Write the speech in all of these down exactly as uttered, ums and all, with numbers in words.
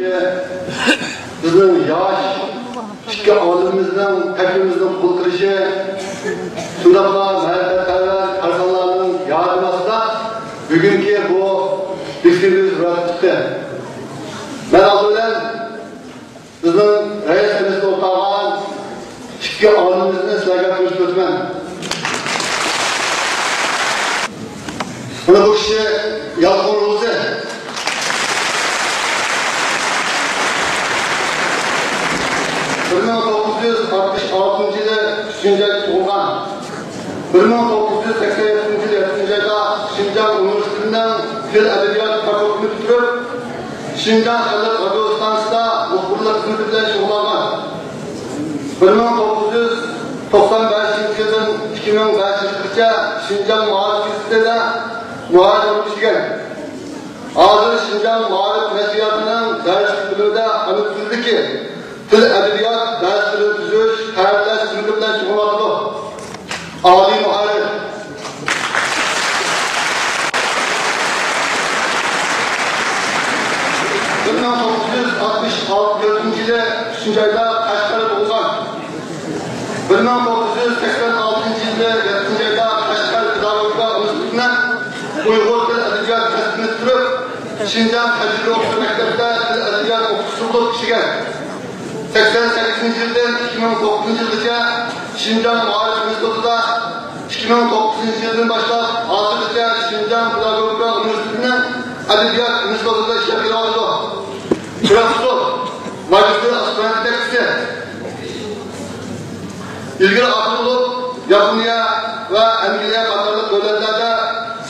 بىزنىڭ ياش ئىككى ئالىمىمىزنىڭ تەكلىپىمىزنى قوبۇل قىلىشى، شۇنداقلا مەرىپەتپەرۋەر كارخانىلارنىڭ ياردىمى ئاستىدا بۈگۈنكى بۇ ئېكسكۇرسىيىمىز روياپقا چىقتى. مەن ئالدى بىلەن بىزنىڭ رەئىس مەجلىسىدە ئولتۇرغان ئىككى ئالىمىمىزنى سىلەرگە تونۇشتۇرىمەن. مانا بۇ كىشى يالقۇن روزى. بىر مىڭ توققۇز يۈز ئاتمىش ئالتىنچى يىلى ئۈچىنچى ئايدا تۇغۇلغان. بىر مىڭ توققۇز يۈز سەكسەن يەتتىنچى يىلى يەتتىنچى ئايدا شىنجاڭ ئۇنىۋېرسىتېتىنىڭ تىل ئەدەبىيات فاكۇلتېتىنى پۈتتۈرۈپ، شىنجاڭ خەلق رادىيو ئىستانسىسىدا مۇخبىرلىق خىزمىتى بىلەن شۇغۇللانغان. بىر مىڭ توققۇز يۈز توقسان بەشىنچى يىلدىن ئىككى مىڭ بەشىنچى يىلغىچە شىنجاڭ مائارىپ گېزىتىدە مۇھەررىر بولۇپ ئىشلىگەن. ھازىر شىنجاڭ مائارىپ نەشرىياتىنىڭ دەرسلىك بۆلۈمىدە ئانا تىلدىكى تىل ئەدەبىيات دەرسلىرىنى تۈزۈش، تەييارلاش خىزمىتى بىلەن شۇغۇللىنىدۇ. ئالىي مۇھەررىر. بىر مىڭ توققۇز يۈز ئاتمىش تۆتىنچى يىلى ئۈچىنچى ئايدا قەشقەردە تۇغۇلغان. بىر مىڭ توققۇز يۈز سەكسەن ئالتىنچى يىلى يەتتىنچى ئايدا قەشقەر پېداگوگىكا ئىنستىتۇتىنىڭ ئۇيغۇر تىل ئەدەبىيات كەسپىنى پۈتتۈرۈپ، شىنجاڭ تەجرىبە ئوقۇتۇش مەكتەپتە تىل ئەدەبىيات ئوقۇتقۇچىسى بولۇپ ئىشلىگەن. سەكسەن سەككىزىنچى يىلدىن ئىككى مىڭ توققۇزىنچى يىلغىچە شىنجاڭ مائارىپ ئىنستىتۇتىدا، ئىككى مىڭ توققۇزىنچى يىلدىن باشلاپ ھازىرغىچە شىنجاڭ پېداگوگىكا ئۇنىۋېرسىتېتىنىڭ ئەدەبىيات ئىنستىتۇتىدا ئىشلەپ كېلىۋاتىدۇ. پروفېسسور، ماگىستىر ئاسپىرانت يېتەكچىسى. ئىلگىرى ئاپتور بولۇپ، ياپونىيە ۋە ئەنگلىيە قاتارلىق دۆلەتلەردە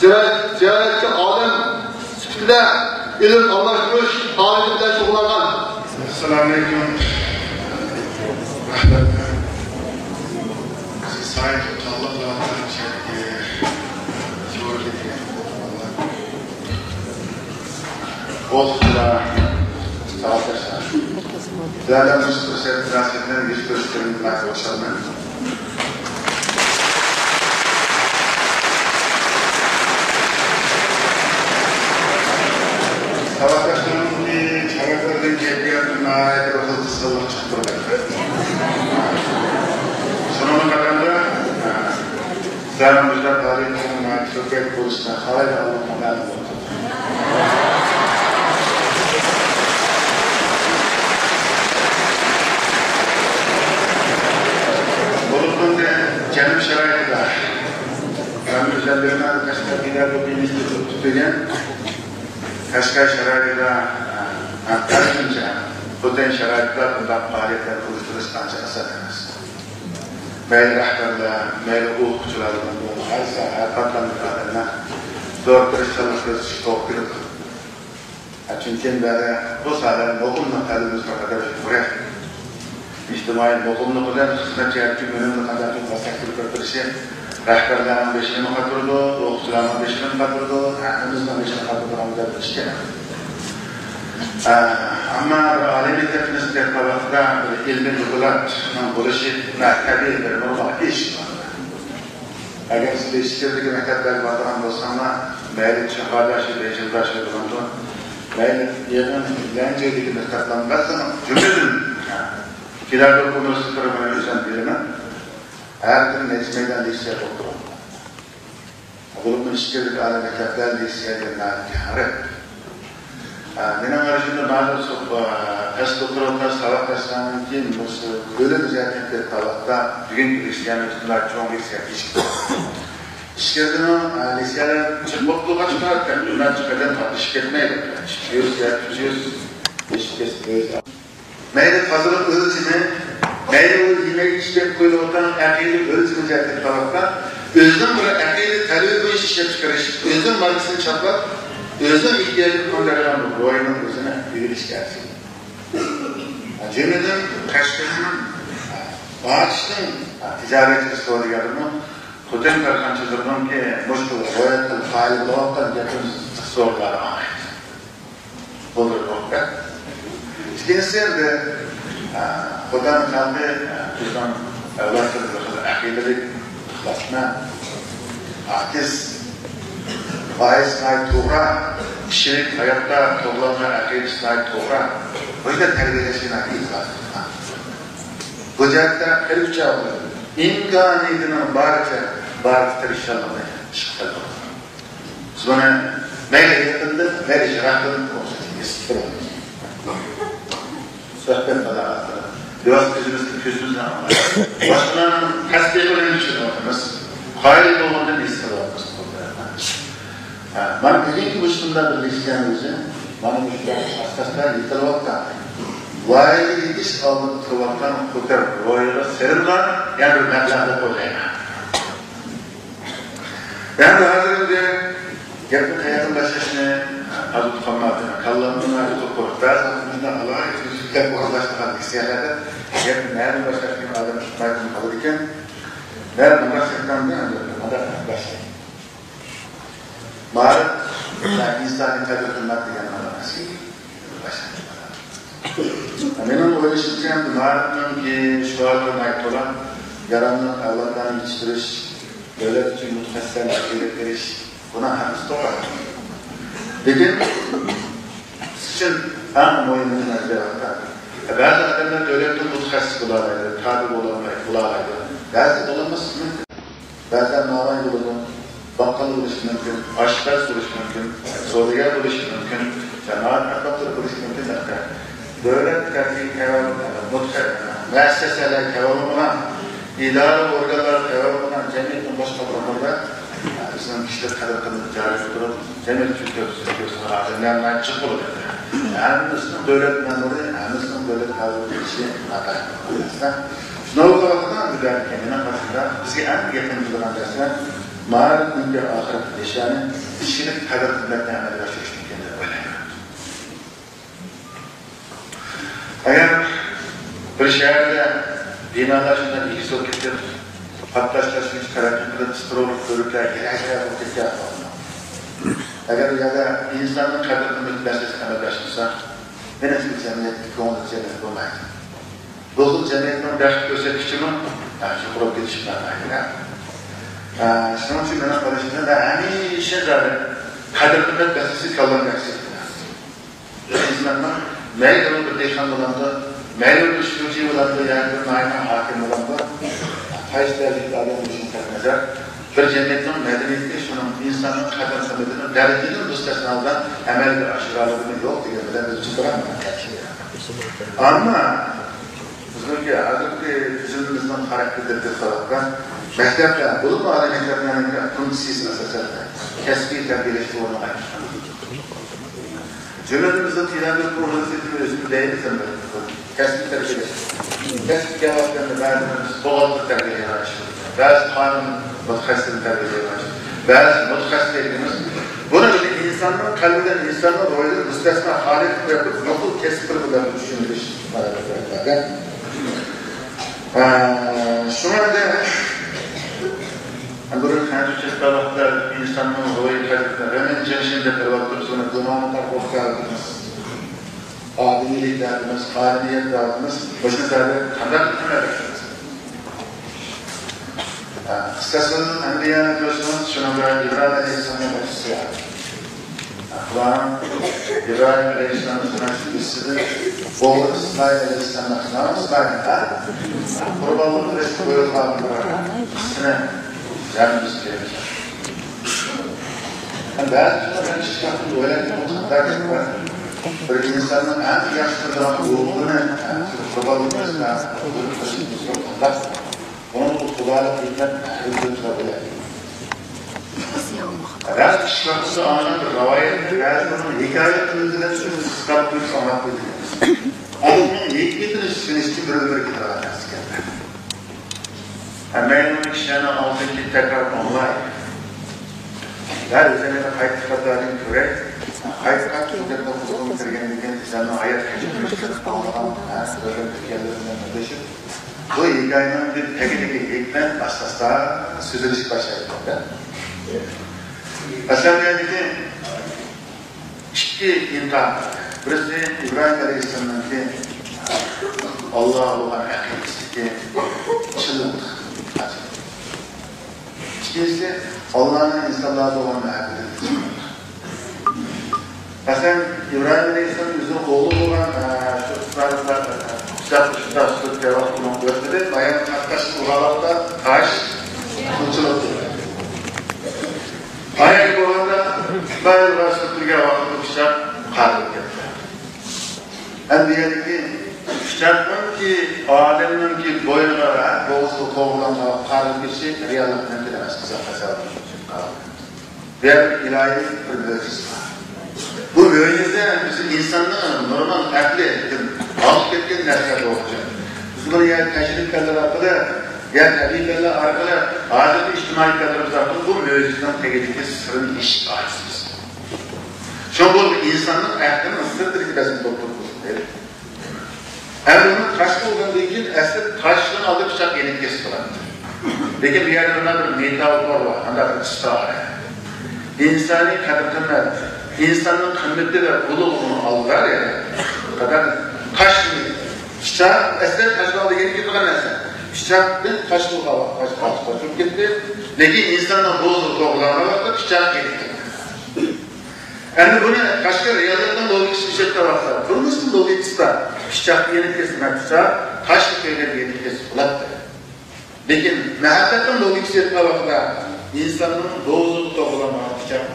زىيارەت-، زىيارەتچى ئالىم سۈپىتىدە ئىلىم ئالماشتۇرۇش پائالىيىتى بىلەن شۇغۇللانغان. ئەسسالامۇئەلەيكۇم. رەھمەت. سايت تاللاپ قىلىۋاتقان شەرتكە زور كېتىدىكەن. ئوقۇتقۇچىلار، ساۋاقداشلار، سىلەرلەر مۇشۇ پۇرسەت مۇناسىۋىتى بىلەن يۈز كۆرۈشكىنىمدىن خۇشالمەن. ساۋاقداشلىرىمنىڭكى چاۋاكلىرىدىن كەيپىياتىم ناھايىتى بىر خىل قىزغىنلىق چىقىپ تۇرىدۇ. شۇنىڭغا قارىغاندا، سىلەرنىڭ مۇشۇنداق پائالىيەتلەرنىڭ ناھايىتى كۆپرەك بولۇشىنى خالايدىغانلىقىمغا مەلۇم بولدى. بولۇپمۇ جەنۇب شارائىتىدا، مەن ئۆزۈم بىلىمەن، قەشقەر پېداگوگىكا ئىنستىتۇتى پۈتتۈرگەن، قەشقەر شارائىتىدا، ھە، قەدىمىچە، خوتەن شارائىتىدا بۇنداق پائالىيەتلەرنى ئۇيۇشتۇرۇش ئانچە ئاسان ئەمەس. مەيلى رەھبەرلەر، مەيلى ئوقۇتقۇچىلار، ھەر ساھە، ھەر قاتلامدىكى ئادەملەر زور تىرىشچانلىق كۆرسىتىشكە توغرا كېلىدۇ. چۈنكى بەرى بۇ ساھەدە مۇقىملىق تەلىپىمىز بىر قەدەر يۇقىرى. ئىجتىمائىي مۇقىملىق بىلەن خىزمەت جەھەتتىكى ئۈنۈمنى قانداق قىلىپ ئاساس قىلىپ بېرىشى رەھبەرلەرنىڭ بېشىنىمۇ قاتۇرىدۇ، ئوقۇتقۇچىلارنىڭ بېشىنىمۇ قاتۇرىدۇ، ھەممىمىزنىڭ بېشىنى قاتۇرىدىغان بىر ئىش كېرەك. ئە، ئەمما بىر ئالىي مەكتەپنى ئىستەپ قالغاندا بىر ئىلمىي دوكلاتنىڭ بولۇشى تەبىئىي بىر نورمال ئىش. ئەگەر سىز ئىچكىرىدىكى مەكتەپلەرگە بارىدىغان بولساڭلار، مەيلى چىڭخەيدا شۇ، بېيجىڭدا شۇ بولامدۇ، مەيلى يېقىن لەنجېيدىكى مەكتەپلەرنى بەرسىڭىز، جۈملىدىن پېداگوگىكا ئۇنىۋېرسىتېتلىرى مەن ئۆزۈم بىلىمەن، ھەر كۈنى نەچچە مەيدان لېكسىيە بولۇپ تۇرىدۇ. بولۇپمۇ ئىچكىرىدىكى ئالىي مەكتەپلەر لېكسىيەگە ناھايىتى ھەرپ. ئە، مېنىڭ قارىشىمدا، مانا شۇ، ئە، پەس دوكتورلۇق ساۋاقداشلارنىڭكى مۇشۇ بۆلۈم جەھەتتىن كۆرۈپ قالغاندا، بۈگۈنكى لېكسىيەمىز شۇنداق چوڭ لېكسىيە كېچىكتى. ئىچكىرىدىمۇ، ئە، لېكسىيەلەر جىق بولۇپ تۇرغاچقا، تەقدىمات قەدەم قاتنىشىپ كەتمەيدۇ. ئىككى يۈز يا ئۈچ يۈز ئېشىپ كەتسە ئۆزى. مەيلى تازىلىق ئۆلچىمى، مەيلى ئۇ يېمەك ئىچمەك قويۇلۇۋاتقان ئەقىدە ئۆلچىمى جەھەتتىن قاراپلا، ئۆزىنىڭ بىر ئەقىدە تەلىپى بويىچە ئىشلەپ چىقىرىش، ئۆزىنىڭ ماركىسىنى چاپلاپ، ئۆزىنىڭ ئېھتىياجىنى قاندۇرىدىغان بىر روھىنىڭ ئۆزىنى ئىگىلىشكە ئەرزىيدۇ. جۈملىدىن قەشقەرنىڭ، ئاتۇشنىڭ تىجارەتچى سودىگەرلىرىمۇ خوتەن كارخانىچىلىرىنىڭكى مۇشۇ روياپتىن قايىل بولۇۋاتقان گەپنى سورۇنلارغا ئاڭلايمىز. بولدى بولدى. ئىككىنچىسى، ئەمدى، ئە، خوتەن خەلقى، ئە، بىزنىڭ ئەۋلادلىرىمىز بىر خىل ئەقىدىلىك، ئىخلاسمەن، پاكىز، غايىسى ناھايىتى توغرا، كىشىلىك ھاياتتا توغرىلانغان ئەقىدىسى ناھايىتى توغرا. بۇ يەردە تەربىيەلەشكە ناھايىتى ئىلتىماس قىلىمەن. بۇ جەھەتتە خېلى ئۈچ ئاۋۇ ئىمكانىيىتىنىڭ بارىچە، بارىچە تىرىشچانلىقنى ئىشقا سالىدۇ. بىز بۇنى مەيلى يېقىندىن، مەيلى يىراقتىن ئوقۇشنى ئېسىپ تۇرىمىز. سۆھبەت قىلىۋاتىمىز. بىۋاسىتە كۆزىمىزدىن، كۆزىمىزدىن ئاڭلايمىز. باشقىلارنىڭ تەسبىھىنى چۈشىنىۋاتىمىز. قايىل بولغاندىن ئېسىپ قىلىۋاتىمىز. ھە، مانا بۈگۈنكى مۇشۇنداق بىرلەشكەن ئۆزى، مانا مۇشۇنداق ئاستا-ئاستا يېتىلىۋاتقان، ۋايىگە يېتىش ئالدىدا تۇرۇۋاتقان قۇدرەت روھىغا سېلىنغان يەنە بىر مەبلەغ دەپ ئويلايمەن. ئەمدى ھازىر ئەمدى گەپنى قەيەردىن باشلاشنى ئازۇت قالمايدۇ. كاللامنى ئازۇت قۇرۇپ، بەزى مۇشۇنداق ئالاھىدە سۆزلەپ ئورۇنلاشتۇرغان لېكسىيەلەردە گەپنى نەدىن باشلاشنى ئادەم تۇتمايدىغان قالىدىكەن. مەن مۇنداق سەھنەمدە ئەمدى مۇنداق باشلايمەن. مائارىپ ۋە ئىنسانىي قەدىر-قىممەت دېگەن مانا مەسىلە. مېنىڭ ئويلىشىمچە، مائارىپنىڭكى شوئارلىرى ناھايىتى تولا، ياراملىق ئەۋلادلارنى يېتىشتۈرۈش، دۆلەت ئۈچۈن مۇتەخەسسىسلەرنى تەربىيەلەپ بېرىش، بۇنىڭ ھەممىسى توغرا. لېكىن، سىز ئۈچۈن ئەڭ مۇھىمى نېمە دېسەڭلار، بەزى ئادەملەر دۆلەتنىڭ مۇتەخەسسىسى بولالايدۇ، تابىئ بولالماي، بولالايدۇ. بەزى بولالماسلىقى مۇمكىن. بەزىلەر ناۋاي بولىدۇ، باققال بولۇشى مۇمكىن، ئاشپەز بولۇشى مۇمكىن، سودىگەر بولۇشى مۇمكىن، جامائەت ئەربابلىرى بولۇشى مۇمكىن. دۆلەت تەرىپىدىن تەۋە، مۇتەخە-، مۇئەسسەسەلەر تەۋە بولمىغان، ئىدارە ئورگانلار تەۋە بولمىغان جەمئىيەتنىڭ باشقا بىر ئورنىدا بىزنىڭ كىشىلىك قەدىر-قىممىتى جارى تۇرۇپ، جەمئىيەت ئۈچۈن كۆپ سۆز كۆرسىتىدىغان ئادەملەر ناھايىتى جىق بولىدۇ. ھەممىسىنىڭ دۆلەت مەمۇرى، ھەممىسىنىڭ دۆلەت خەۋىرى بىلىشى ناتايىن. شۇنىڭغا قارىغاندا، بۇ دەرسكە مېنىڭ قارىشىمدا بىزگە ئەڭ يېقىن كېلىدىغان دەرسلەر مائارىپنىڭكى ئاخىرقى نىشانى كىشىلىك قەدىر-قىممەتنى ئەمەلگە ئاشۇرۇشتىن كېيىن دەپ ئويلايمەن. ئەگەر بىر شەھەردە بىنالار شۇنداق ئېگىز بولۇپ كېتىپ، قاتناشلار شۇنچە تەرەققىي قىلىپ، ئىسترولۇق بۆرۈكلەر يەر-يەر بولۇپ كېتىپ، ئەگەر ئۇ يەردە ئىنساننىڭ قەدىر-قىممىتى مەسىلىسى ئەمەلگە ئاشمىسا، مېنىڭچە بۇ جەمئىيەتتىكى كۆڭۈل جەمئىيەت بولمايدۇ. بۇ خىل جەمئىيەتنىڭ بەخت كۆرسەتكۈچىمۇ، ھە، يۇقىرى كېتىشىپ بارمايدۇ. ھە، شۇنىڭ ئۈچۈن مېنىڭ قارىشىمدا، مەن ھەمىشە زادى قەدىر-قىممەت مەسىلىسى كاللامغا ئەكس ئېتىلدى. ئىنساننىڭ مەيلى ئۇ بىر دېھقان بولامدۇ، مەيلى ئۇ بىر شۇجى بولامدۇ ياكى بىر ناھىيەنىڭ ھاكىمى بولامدۇ، قايسى دەرىجىدىكى ئادەم بولۇشىدىن قەتئىينەزەر، بىر جەمئىيەتنىڭ مەدەنىيىتى شۇنىڭ ئىنساننىڭ قەدىر-قىممىتىنى دەرىجىدىن مۇستەسنا ھالدا ئەمەلگە ئاشۇرالىدىمۇ يوق دېگەن بىلەن ئۆز ئىچىدە تۇرامەن. ئەمما بىزنىڭكى ھازىرقى تۈزۈمىمىزنىڭ خاراكتېرىدىن كۆرسەڭلار، مەكتەپلەر، بولۇپمۇ ئالىي مەكتەپلەرنىڭكى فۇنكسىيىسى ئاساسەن كەسپىي تەربىيەلەشكە ئورۇنلاشتۇرۇلغان. جۈملىدىن بىزنىڭ تىلەندۈر پروگراممىسى ئۆزىمىز دەيمىز ئەمدى. كەسپىي تەربىيەلەش. كەسىپ كەۋەتكەندە بەزىلىرىمىز بوغالتىر تەربىيەلەيدىغان ئىش. بەزى قانۇن مۇتەخەسسىسلىرىنى تەربىيەلەيدىغان ئىش. بەزى مۇتەخەسسىس دەيدىغىنىمىز بۇنى بىز ئىنساننىڭ قەلبىدىن، ئىنساننىڭ روھىدىن مۇستەسنا ھالەتكە قويۇپ، نوقۇل كەسىپ بىر بىلەن چۈشىنىش. ھە، شۇڭا ئەمدى بۇرۇن خەنزۇچە خىتابلىقتا ئىنساننىڭ روھىي قەلبىدە غېمىن جىڭشىن دەپ بېرىۋاتىدۇ، بىز ئۇنى گۇناھنى تارقىتىۋاتىمىز. ئادىمىيلىك دەۋاتىمىز، قانۇنىيەت دەۋاتىمىز، مۇشۇ زادى قانداق ئىكەن؟ قىسسەتۇل ئەنبىيانى كۆرسىڭىز، شۇنىڭدا ئىبراھىم ئەلەيھىسسالامنىڭ قىسسىسى بار. قۇرئان ئىبراھىم ئەلەيھىسسالامنىڭ قىسسىسىدىن ئوغلى ئىسمائىل ئەلەيھىسسالامنىڭ قىسسىسى، ئىسمائىل، ھە؟ قۇربانلىق قىلىش بۇيرۇلغان بىر قىسسىنى جانىمىز كۆرىمىز. بەزى چاغدا مەن ئىشتىياقتىن ئويلاپ، بۇ قانداق گەپ بار؟ بىر ئىنساننىڭ ئەڭ ياخشى كۆرىدىغان ئوغلىنى قۇربانلىق قىلىشقا بۇيرۇق قىلىشىمىز قانداق؟ ئۇنىڭ بۇ خۇدالىق ھېكمەت ئەھمىيىتى بىلەن بىلەن. بەزى ئىشلاردا ئاڭلىغان بىر رىۋايەتنى، بەزىلىرىنىڭ ھېكايە قىلىپ بىلەن شۇنى قىسقارتىپ ئاڭلاپ قويدى. ئۇنىڭ ھېكمىتىنى چۈشىنىشكە بىر ئۆمۈر كېتىدىغان نەرسە ئىكەن. ھەممەيلەن كىشىلەرنىڭ ئاغزىدىن كېلىپ تەكرار ئاڭلاي. ھە، ئۆزۈڭلارنى قايتا قاتارىدىن كۆرەي. قايتا قاتارىدىن كۆرگەندىن كېيىن سىلەرنىڭ ھايات كەچۈرۈشلىرىڭىزنى ئاڭلىغان، ھە، كۆرگەن ئۆتكەنلىرىم بىلەن بىرلىشىپ، بۇ ھېكايىنىڭ بىر تەگىدىكى ھېكمەت ئاستا-ئاستا سۈزۈلۈشكە باشلايدۇ. مەسىلەن، بۇ يەردىكى ئىككى ئىمتىھان. بىرسى ئىبراھىم ئەلەيھىسسالامنىڭكى ئاللاغا بولغان ئەقىدىسىدىكى چىنلىق. ئىككىنچىسى، ئاللانىڭ ئىنسانلارغا بولغان مۇھەببىتىدىكى چىنلىق. مەسىلەن، ئىبراھىم ئەلەيھىسسالام ئۆزىنىڭ ئوغلى بولغان، ئە، شۇ ئىسمائىل بىلەن، ئە، پىچاق، پىچاق سۈرتكەن ۋاقتىنىڭ ئۆتمىدى، بايان قاتناش قىلغان ۋاقىتتا تاش ئوچۇلۇپ كەتتى. ئايەت بولغاندا، ئىسمائىلغا سۈرتۈلگەن ۋاقىتتا پىچاق قارىلىپ كەتتى. ئەمدى يەنىكى پىچاقنىڭكى ئادەمنىڭكى بوينىغا، بوغۇزىغا توغرىلانغان قارىلىپ كېتىشى رېئاللىقنىڭكى ئەمەس، قىزىق تەسەۋۋۇر. بۇ يەردە ئىلاھىي بىر مۆجىزە بار. بۇ مۆجىزە بىز ئىنساننىڭ نورمال ئەقلىدىن ئالغا كەتكەن نەرسە بولغۇچە. بىز بۇنى يا تەجرىبە پەنلىرى ئارقىلىق، يا تەبىئىي پەنلەر ئارقىلىق، ھازىرقى ئىجتىمائىي پەنلىرىمىز ئارقىلىق بۇ مۆجىزىنىڭ تېگىدىكى سىرىنى يېشىپ ئاچىمىز. شۇڭا بۇ ئىنساننىڭ ئەقلىنىڭ سىرتىدىكى بەزى بولۇپ تۇرىدۇ. ئەمدى ئۇنى تاش قىلغاندىن كېيىن ئەسلى تاشنىڭ ئالدىدا پىچاق يېنىك كېسىپ قالاتتى. لېكىن بۇ يەردە مانا بىر مېتافور بار، ئانداق بىر ئىستىئارە. ئىنسانىي قەدىر-قىممەت، ئىنساننىڭ قىممىتى ۋە ئۇلۇغلۇقىنىڭ ئالدىدا، يەنى قەدەر تاش، پىچاق، ئەسلى تاشنىڭ ئالدىدا يېنىك كېتىدىغان نەرسە. پىچاقتىن تاش قىلغان ۋاقىت تاش، تاش قوشۇلۇپ كەتتى. لېكىن ئىنساننىڭ بوغۇزىغا توغرىلانغان ۋاقىتتا پىچاق يېنىك كەتتى. ئەمدى بۇنى تاشقى رېئاللىقنىڭ لوگىكىسى ئىشلەتكەن ۋاقىتتا، تۇرمۇشنىڭ لوگىكىسىدا پىچاق يېنىك كەتسە، پىچاق تاشقى كۆيگەن يېنىك كەتسە بولاتتى. لېكىن مەھەببەتنىڭ لوگىكىسى ئېيتقان ۋاقتىدا ئىنساننىڭ بوغۇزىغا توغرىلانغان پىچاق.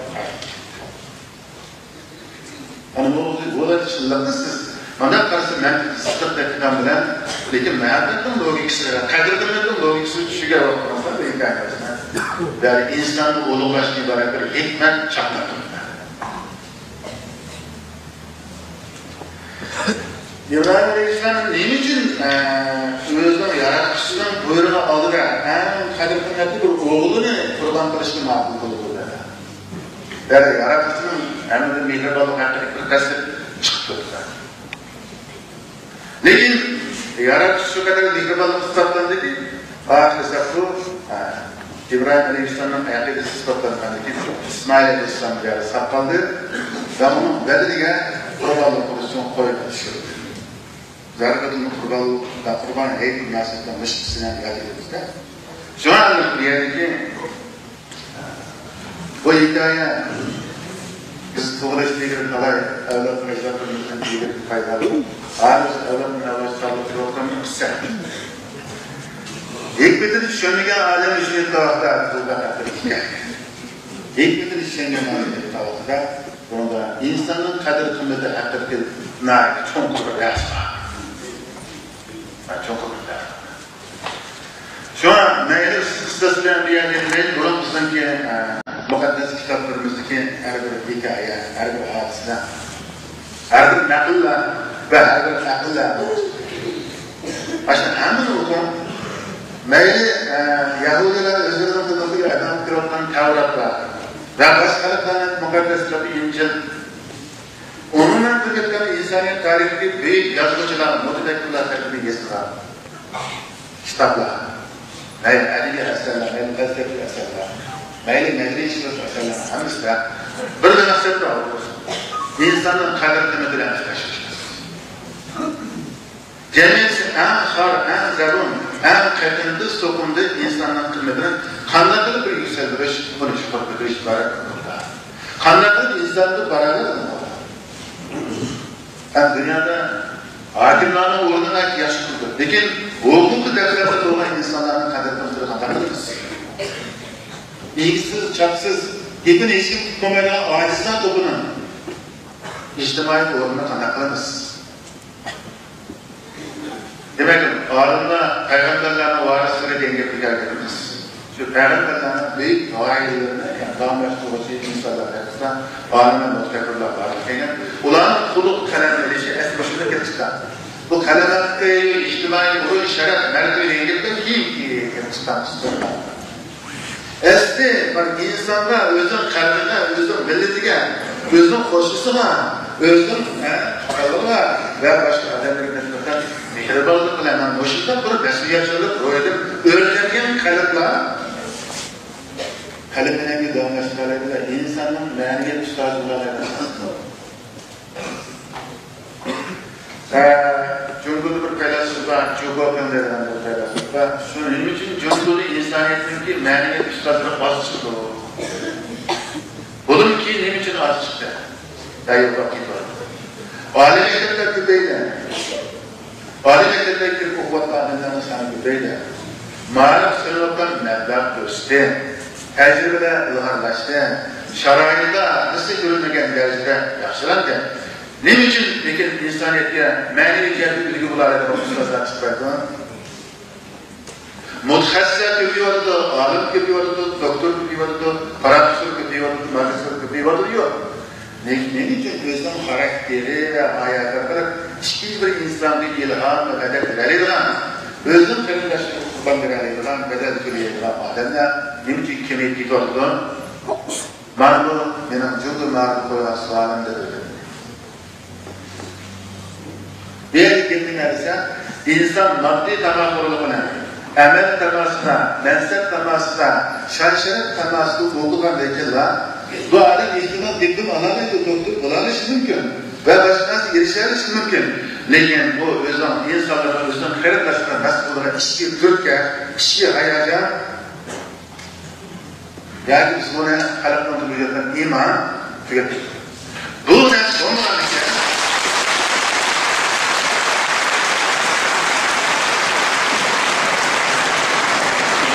ئەنە بۇ، بۇ چىنلىقنى سىز مانا قارىسا مەن سىدىق دەپ بىلەن، لېكىن مەھەببەتنىڭ لوگىكىسى، قەدىر-قىممەتنىڭ لوگىكىسىنى چۈشىنگەن ۋاقتىڭىزدا بۇ ھېكايىنى يەنى ئىنساننى ئۇلۇغلاشتىن ئىبارەت بىر ھېكمەت چاقناپ تۇرۇپتۇ. ئىبراھىم ئەلەيھىسسالام نېمە ئۈچۈن، ئە، ئۆزىنىڭ ياراتقۇچىسىنىڭ بۇيرۇقى ئالدىدا ئەڭ قەدىر-قىممەتلىك بىر ئوغلىنى قۇربان قىلىشنى ماقۇل قىلدى بۇ دەردە؟ يەنى ياراتقۇچىنىڭ ھەممىدىن مېھرىبانلىق ھەققىدىكى بىر تەسىر چىقىپ تۇرىدۇ. لېكىن ياراتقۇچى شۇ قەدەر مېھرىبانلىق سۈپەتلەندىكى، ئاخىرسا بۇ، ھە، ئىبراھىم ئەلەيھىسسالامنىڭ ئەقىدىسى سۈپەتلەنگەندىكى ئىسمائىل ئەلەيھىسسالام بۇ يەردە ساپ قالدى ۋە ئۇنىڭ بەدىلىگە قۇربانلىق قىلىش ئۈچۈن قوينى چۈشۈردى. زەربىتۇل قۇربان، قۇربان ھەيت مۇناسىۋىتىدە مۇشۇ قىسسىنى ياد ئېتىمىز-دە. شۇڭا بۇ يەردىكى بۇ ھېكايە بىز تۇغۇلۇشتىن ئىلگىرى تالاي ئەۋلادتىن ئەجدادلىرىمىزدىن ئىگىلىك پايدا ئالدۇق. ھازىر ئەۋلادتىن ئەۋلادقا ساقلاپ تۇرۇۋاتقان بىر قىسسە. ھېكمىتىنى چۈشەنمىگەن ئادەم ئۈچۈن ئېيتقان ۋاقىتتا بۇ پەقەت بىر ھېكايە. ھېكمىتىنى چۈشەنگەن ئادەم ئېيتقان ۋاقتىدا بۇنىڭدا ئىنساننىڭ قەدىر-قىممىتى ھەققىدىكى ناھايىتى چوڭقۇر بىر دەرس بار. ھە، چوڭقۇر بىر دەرس. شۇڭا مەيلى قىسسىسى بىلەن بۇ يەردە مەيلى بۇرۇن بىزنىڭكى، ئە، مۇقەددەس كىتابلىرىمىزدىكى ھەر بىر ھېكايە، ھەر بىر ھادىسە، ھەر بىر نەقىللەر ۋە ھەر بىر ئەقىللەر، ئاشۇ ھەممىنى ئوقۇڭ. مەيلى، ئە، يەھۇدىيلار ئۆزلىرىنىڭ قىلمىقىغا ئەمەل قىلىۋاتقان تەۋرات بار ۋە باشقا خەلقلەرنىڭ مۇقەددەس كىتابى ئىنجىل، ئومۇمەن تۈركىستان ئىنسانىيەت تارىخىدىكى بۈيۈك يازغۇچىلار، مۇتەپەككۇرلار تەرىپىدىن يېزىلغان كىتابلار، مەيلى ئەدەبىي ئەسەرلەر، مەيلى پەلسەپىۋى ئەسەرلەر، مەيلى مەدەنىيەتشۇناس ئەسەرلەرنىڭ ھەممىسىدە بىردىن مەقسەت بار. ئىنساننىڭ قەدىر-قىممىتى بىلەن تەشۋىش. جەمئىيەتتىكى ئەڭ خار، ئەڭ زەبۇن، ئەڭ قېتىندىن سوقۇمدىن ئىنساننىڭ قىممىتىنى قانداق قىلىپ بىر يۈكسەلدۈرۈش، ئۇنى يۇقىرى كۆتۈرۈش ئىبارەت قىلىنماقتا. قانداق قىلىپ ئىنساننى باراۋەر قىلىنماقتا. ھەم دۇنيادا ھاكىملارنىڭ ئورنىنى ياخشى قىلىدۇ. لېكىن ھوقۇقى دەپلەردە بولغان ئىنسانلارنىڭ قەدىر-قىممىتىنى قانداق قىلىمىز؟ ئىگىسىز، چاقسىز، گېپىنى ھېچكىم تۇتمايدىغان ئاجىزلار توپىنىڭ ئىجتىمائىي ئورنىنى قانداق قىلىمىز؟ دېمەك، ئالىملار پەيغەمبەرلەرنىڭ ۋارىسلىرى دېگەن گەپكە كەلگىنىمىز، شۇ پەيغەمبەرلەرنىڭ بۈيۈك غايىلىرىنى، يەنى داۋاملاشتۇرغۇچى ئىنسانلار ھەققىدە ئالىملار، مۇتەپەككۇرلار بار ئىكەن. ئۇلارنىڭ قۇلۇق قەلەم ئېلىشى ئەسلى مۇشۇندىن كېلىپ چىققان. بۇ قەلەم ھەققى ئىجتىمائىي ئورۇن، شەرەپ، مەرتىۋە دېگەن گەپتىن كېيىن كېلىپ چىققان ئۇسۇل. ئەسلى بىر ئىنسانغا، ئۆزىنىڭ قەۋمىگە، ئۆزىنىڭ مىللىتىگە، ئۆزىنىڭ قوشنىسىغا، ئۆزىنىڭ، ھە، خەلقىگە ۋە باشقا ئادەملەرگە نىسبەتەن مېھرىبانلىق بىلەن مانا مۇشۇنداق بىر مەسئۇلىيەتچانلىق روھىدىن ئۆرلەنگەن قەلبلەر قەلبىنىڭ داۋاملاشتۇرالايدۇ، ئىنساننىڭ مەنىۋىيەت ئۇستازى بولالايدۇ. ئە، جۇڭگودا بىر پەيلاسوپ بار، جۇگو پېڭ دەيدىغان بىر پەيلاسوپ بار. شۇ نېمە ئۈچۈن جۇڭگودا ئىنسانىيەتنىڭكى مەنىۋىيەت ئۇستازلىرى ئاز چىقىدۇ؟ بۇنىڭكى نېمە ئۈچۈن ئاز چىقتى؟ تەييارلاپ كېتىۋاتىدۇ. ئالىي مەكتەپلەر كۆپەيدى. ئالىي مەكتەپلەرگە كىرىپ ئوقۇۋاتقان ئادەملەرنىڭ سانى كۆپەيدى. مائارىپ سېلىنىۋاتقان مەبلەغ ئۆستى، تەجرىبىلەر ئىلغارلاشتى، شارائىتلار مىسلى كۆرۈلمىگەن دەرىجىدە ياخشىلاندى. نېمە ئۈچۈن لېكىن ئىنسانىيەتكە مەنىۋى جەھەتتە ئۈلگە بولالايدىغان ئۇستازلار چىقمايدۇ؟ مۇتەخەسسىسلەر كۆپىيىۋاتىدۇ، ئالىم كۆپىيىۋاتىدۇ، دوكتور كۆپىيىۋاتىدۇ، پروفېسسور كۆپىيىۋاتىدۇ، ماگىستر كۆپىيىۋاتىدۇ، يوق. نېمە، نېمە ئۈچۈن ئۆزىنىڭ خاراكتېرى ۋە ھاياتى ئارقىلىق ئىككىنچى بىر ئىنسانغا ئىلھام ۋە مەدەت بېرەلەيدىغان، ئۆزىنىڭ قېرىنداشلىرىغا قۇربان بېرەلەيدىغان، بەدەل تۆلىيەلەيدىغان ئادەملەر نېمە ئۈچۈن كېمىيىپ كېتىۋاتىدۇ؟ مانا بۇ مېنىڭ جۇڭگو مائارىپىغا قويغان سوئالىم دەپ ئويلايمەن. بۇ يەردىكى گەپ نېمە دېسە، ئىنسان ماددىي تاماخورلۇقىنى، ئەمەل تاماسىدا، مەنسەپ تاماسىدا، شان-شەرەپ تاماسىدا بولىدىغان ۋەكىللەر، بۇ ئادەم ئېھتىمال دىپلوم ئالالمايدۇ، دوكتور بولالىشى مۇمكىن ۋە باشقا نەرسىگە ئېرىشەلىشى مۇمكىن. لېكىن بۇ ئۆزىنىڭ ئىنسانلىرىغا، ئۆزىنىڭ قېرىنداشلىرىغا نەسىپ قىلىدىغان ئىچكى تۈرتكە، ئىچكى ھاياجان، ياكى بىز بۇنى خەلقنىڭ تىلىدا ئىمان تۈگەتتۇق. بۇ نەرسە بولمىغان ئىكەن.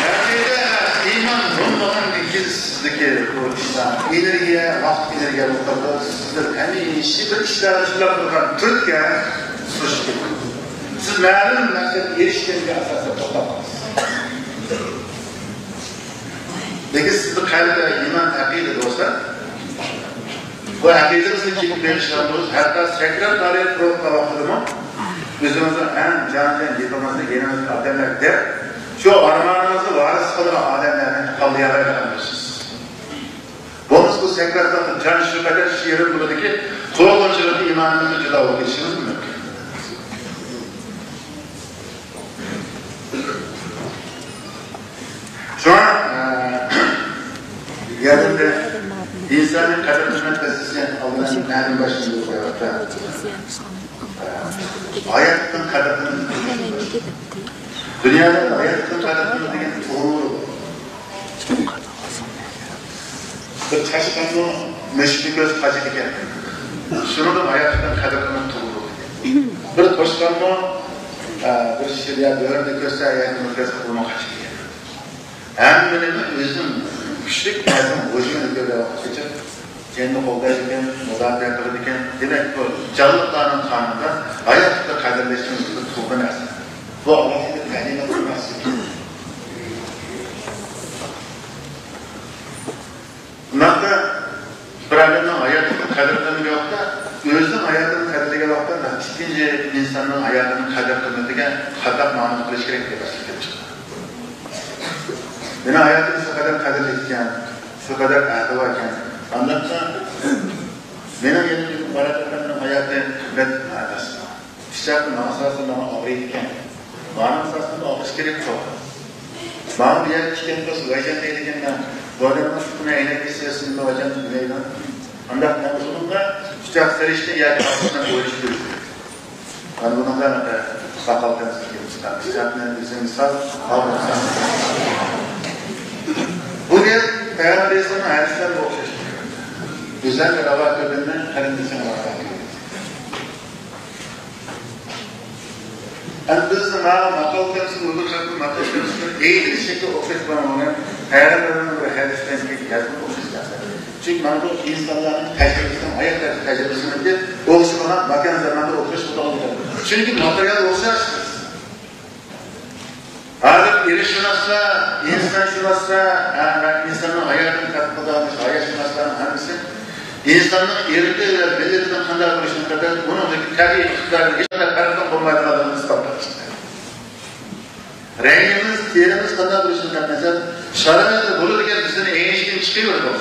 ئەقىدە، ئىمان بولمىغاندىن كېيىن سىزدىكى بۇ ئىشلار، ئېنېرگىيە، ۋاقىت ئېنېرگىيە بولۇپ قالىدۇ. سىزدىن ھەمىشە بىر ئىشلارنى شۇنداق قىلغان تۈرتكە سۇنۇشقا كېلىدۇ. سىز مەلۇم مەقسەتكە ئېرىشكەنگە ئاساسەن توختاپ قالىسىز. لېكىن سىزدە قەلبىدە ئىمان، ئەقىدە بولسا، بۇ ئەقىدىڭىزنى كىم بېغىشلىغان بولسا، ھەتتا سەكرات ھالى تۇرۇۋاتقان ۋاقتىدىمۇ ئۆزىڭىزنىڭ ئەڭ جانىجان گېپىڭىزنى يېنىڭىزدىكى ئادەملەرگە دەپ، شۇ ئارمانىڭىزنى ۋارىس قىلىدىغان ئادەملەرنى تاللىيالايدىغان بولىسىز. بولمىسا بۇ سەكراتلىقتا جان شۇ قەدەر شېرىن بولىدۇكى، قورقۇنچلۇق ئىمانىڭىزدىن جۇدا بولۇپ كېتىشىڭىز مۇمكىن. شۇڭا، ئە، يەنە ئىنساننىڭ قەدىر-قىممەت مەسىلىسى ئالدىن مەلۇم باشلىنىپ قويۇۋاتىدۇ. ھاياتنىڭ قەدرىنى، دۇنيادا ھاياتنىڭ قەدرىنى دېگەن ئۇقۇمى بىر چاشقانمۇ مۈشۈكنى كۆرسە قاچىدىكەن. شۇنىڭدىن ھاياتلىقنىڭ قەدرىنى تۇغۇلىدۇ. بىر توشقانمۇ، ئە، بىر شىر يا بۆرىنى كۆرسە، يا نېمىنى كۆرسە، ئۇمۇ قاچىدىكەن. ھەممىنىمۇ ئۆزىنىڭ كۈچلۈك ئەزىم ۋۇجۇدىنى كۆرگەن ۋاقىت ئىچىدە كەينىنى قوغدايدىكەن، مۇداپىئە قىلىدىكەن. دېمەك، بۇ جانلىقلارنىڭ قانىدا ھاياتلىقنى قەدىرلەشنىڭ ئۆزى بىر تۇغما نەرسە. بۇ ئالاھىدە تەلىمات نەرسە. ئۇنداقتا بىر ئادەمنىڭ ھاياتىنى قەدىر قىلمىغان ۋاقىتتا، ئۆزىنىڭ ھاياتىنى قەدىرلىگەن ۋاقىتتا، ئىككىنچى ئىنساننىڭ ھاياتىنى قەدىر قىلمىدىكەن، قانداق مۇئامىلە قىلىش كېرەك دەپ مەسىلە كېلىپ چىقىدۇ. مېنىڭ ھاياتىم شۇ قەدەر قەدىرلىك ئىكەن، شۇ قەدەر ئەھدى بار ئىكەن، ئانداقتا مېنىڭ يېنىمدىكى مۇبارەك ئادەمنىڭ ھاياتى قىممەت ئەمەس. پىچاقنى ماڭا سالسا، ماڭا ئاغرىيدىكەن. ماڭا سالسا، ئاغرىش كېرەك يوق. ماڭا بۇ يەردە تىكەن بولسا، ۋەيجان دەيدىكەنمەن. بۇ ئادەمنىڭ پۇتىنى ئەينەك كېسىۋەتسىمۇ ۋەيجان دېمەيدۇ. ئانداق مەن بۇنىڭغا پىچاق سېلىشنى ياكى ئاتۇشنى ئويلىشىپ كۆرۈش كېرەك. مانا بۇنىڭغا ساقال تەمسىل كېلىپ چىققان. پىچاقنى ئۆزۈڭ سال، ئاغرىسا. بۇ گەپ پەيغەمبەر ئەلەيھىسسالامنىڭ ھەدىسلىرىگە ئوخشاش. ئۆزۈڭگە راۋا كۆرگەننى قېرىندىشىڭغا راۋا كۆر. ئەمدى بىز مانا ماقال تەمسىل، ئۇيغۇر خەلقىنىڭ ماقال تەمسىلى ئېيتىش شەكلى ئوخشاش بولغان، ھەر بىرىنىڭ بىر ھەدىسىدىن كېيىن يازغان ئوخشاش نەرسە. چۈنكى مانا بۇ ئىنسانلارنىڭ تەجرىبىسىنىڭ، ھايات تەجرىبىسىنىڭكى ئوخشىمىغان، ماكان زاماندا ئوخشاش بولغان. چۈنكى ماتېرىيال ئوخشاش. ھازىر ئېرشۇناسلار، ئىنسانشۇناسلار ھە، ۋە ئىنساننىڭ ھاياتىنى تەتقىق قىلىدىغان ھاياتشۇناسلارنىڭ ھەممىسى ئىنساننىڭ ئېرىنى ۋە مىللىتىنىڭ قانداق بولۇشىنى قەدەر، ئۇنىڭدىكى تەبىئىي ئىقتىدارىنىڭ ھېچقانداق پەرقىنىڭ بولمايدىغانلىقىنى ئىسپاتلاپ چىقتى. رەڭگىمىز، تېرىمىز قانداق بولۇشىدىن قەتئىينەزەر، شارائىتتا بولىدىكەن، بىزنى ئەينىشىكتىن چىقىرىۋېتىدۇ.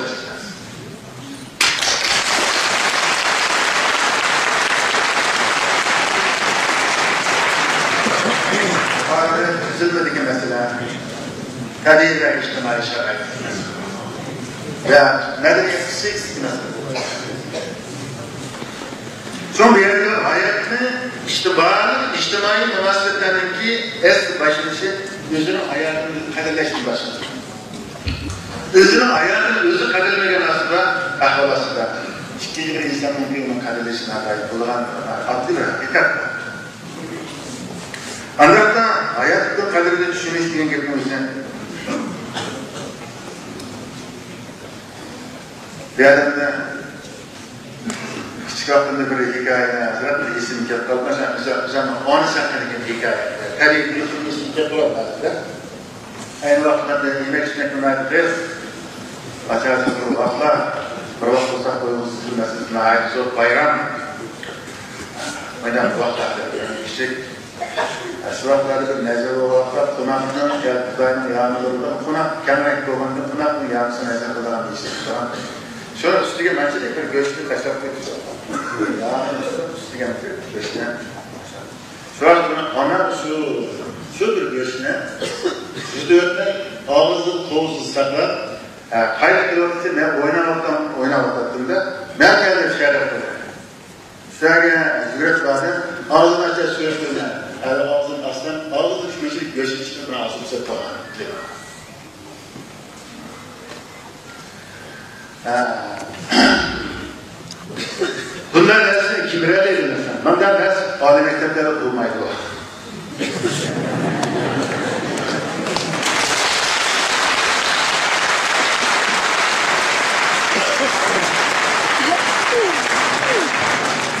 يۇقىرىدا تۈزۈلمىدىكى مەسىلە، تەبىئىي ۋە ئىجتىمائىي شارائىت ۋە مەدەنىيەت پسىخىكىسى مەسىلە. شۇڭا بۇ يەردە ھاياتنى ئىجتىمائىي، ئىجتىمائىي مۇناسىۋەتلەرنىڭكى ئەسلى باشلىنىشى ئۆزىنىڭ ھاياتىنى قەدىرلەشتىن باشلىنىدۇ. ئۆزىنىڭ ھاياتىنى ئۆزى قەدىرلىمىگەن ئاستىدا، ئەھۋال ئاستىدا، ئىككىنچى بىر ئىنساننىڭكى ئۇنىڭ قەدىرلىشى ناھايىتى بولغان بىر ئاددىي بىر ھەقىقەت. ئانداقتا ھاياتلىقنىڭ قەدرىنى چۈشىنىش دېگەن گەپنىڭ ئۆزى بۇ ئادەمنى كىچىك ۋاقتىمدا بىر ھېكايىنى ھازىرلاپ بىر ئېسىمگە كەپ قالدى. مەسىلەن، بىز، بىز ئانىسى ھەققىدىكى ھېكايە. تەبىئىي بىر ئېسىمگە كەپ قالدى ھازىردا. ئەينى ۋاقىتلاردا يېمەك-ئىچمەك ناھايىتى قىس. ئاچا-ئاچا بىر ۋاقىتلار، بىر ۋاقىت بولساق تويىمىز، مەسىلەن، ناھايىتى زور بايرام. مانداق ۋاقىتلاردا كىچىك. شۇ ۋاقىتلاردا بىر نەزەر بولغان ۋاقىتلار قوناقنىڭ يا خۇداينىڭ يامىنى بولغان قوناق، كەڭرەك بولغاندا قوناقنىڭ يامىسى نەزەر قىلىدىغان دېيىشىدىغان. شۇ ئۈستىگە مانچىلىك بىر گۆشنى تاشلاپ قويۇپتۇ. يامىنى ئۈستىگە گۆشنى. شۇڭا ئانا شۇ، شۇ بىر گۆشنى يۈز ئۆتمەي ئاغزىدا قوۋزىدا ساقلاپ، ھە، قايتىپ كېلىۋاتقۇچە مەن ئويناۋاتام، ئويناۋاتاتتىم-دە، مەن كەلدىم شۇ يەردە. شۇ يەرگە يۈگۈرۈپ باردىم، ئاغزىنى ئاچا سۈرەتلىرىنى، ھەر ئاغزىنى ئاچسام، ئاغزىدا شۇنچىلىك گۆش ئىچىپ بىر ئاغزىدا سېلىپ قالغان. ھە. بۇنداق نەرسىنى كىم بېرەلەيدۇ دېسەم، مۇنداق نەرسە ئالىي مەكتەپلەردە بولمايدۇ.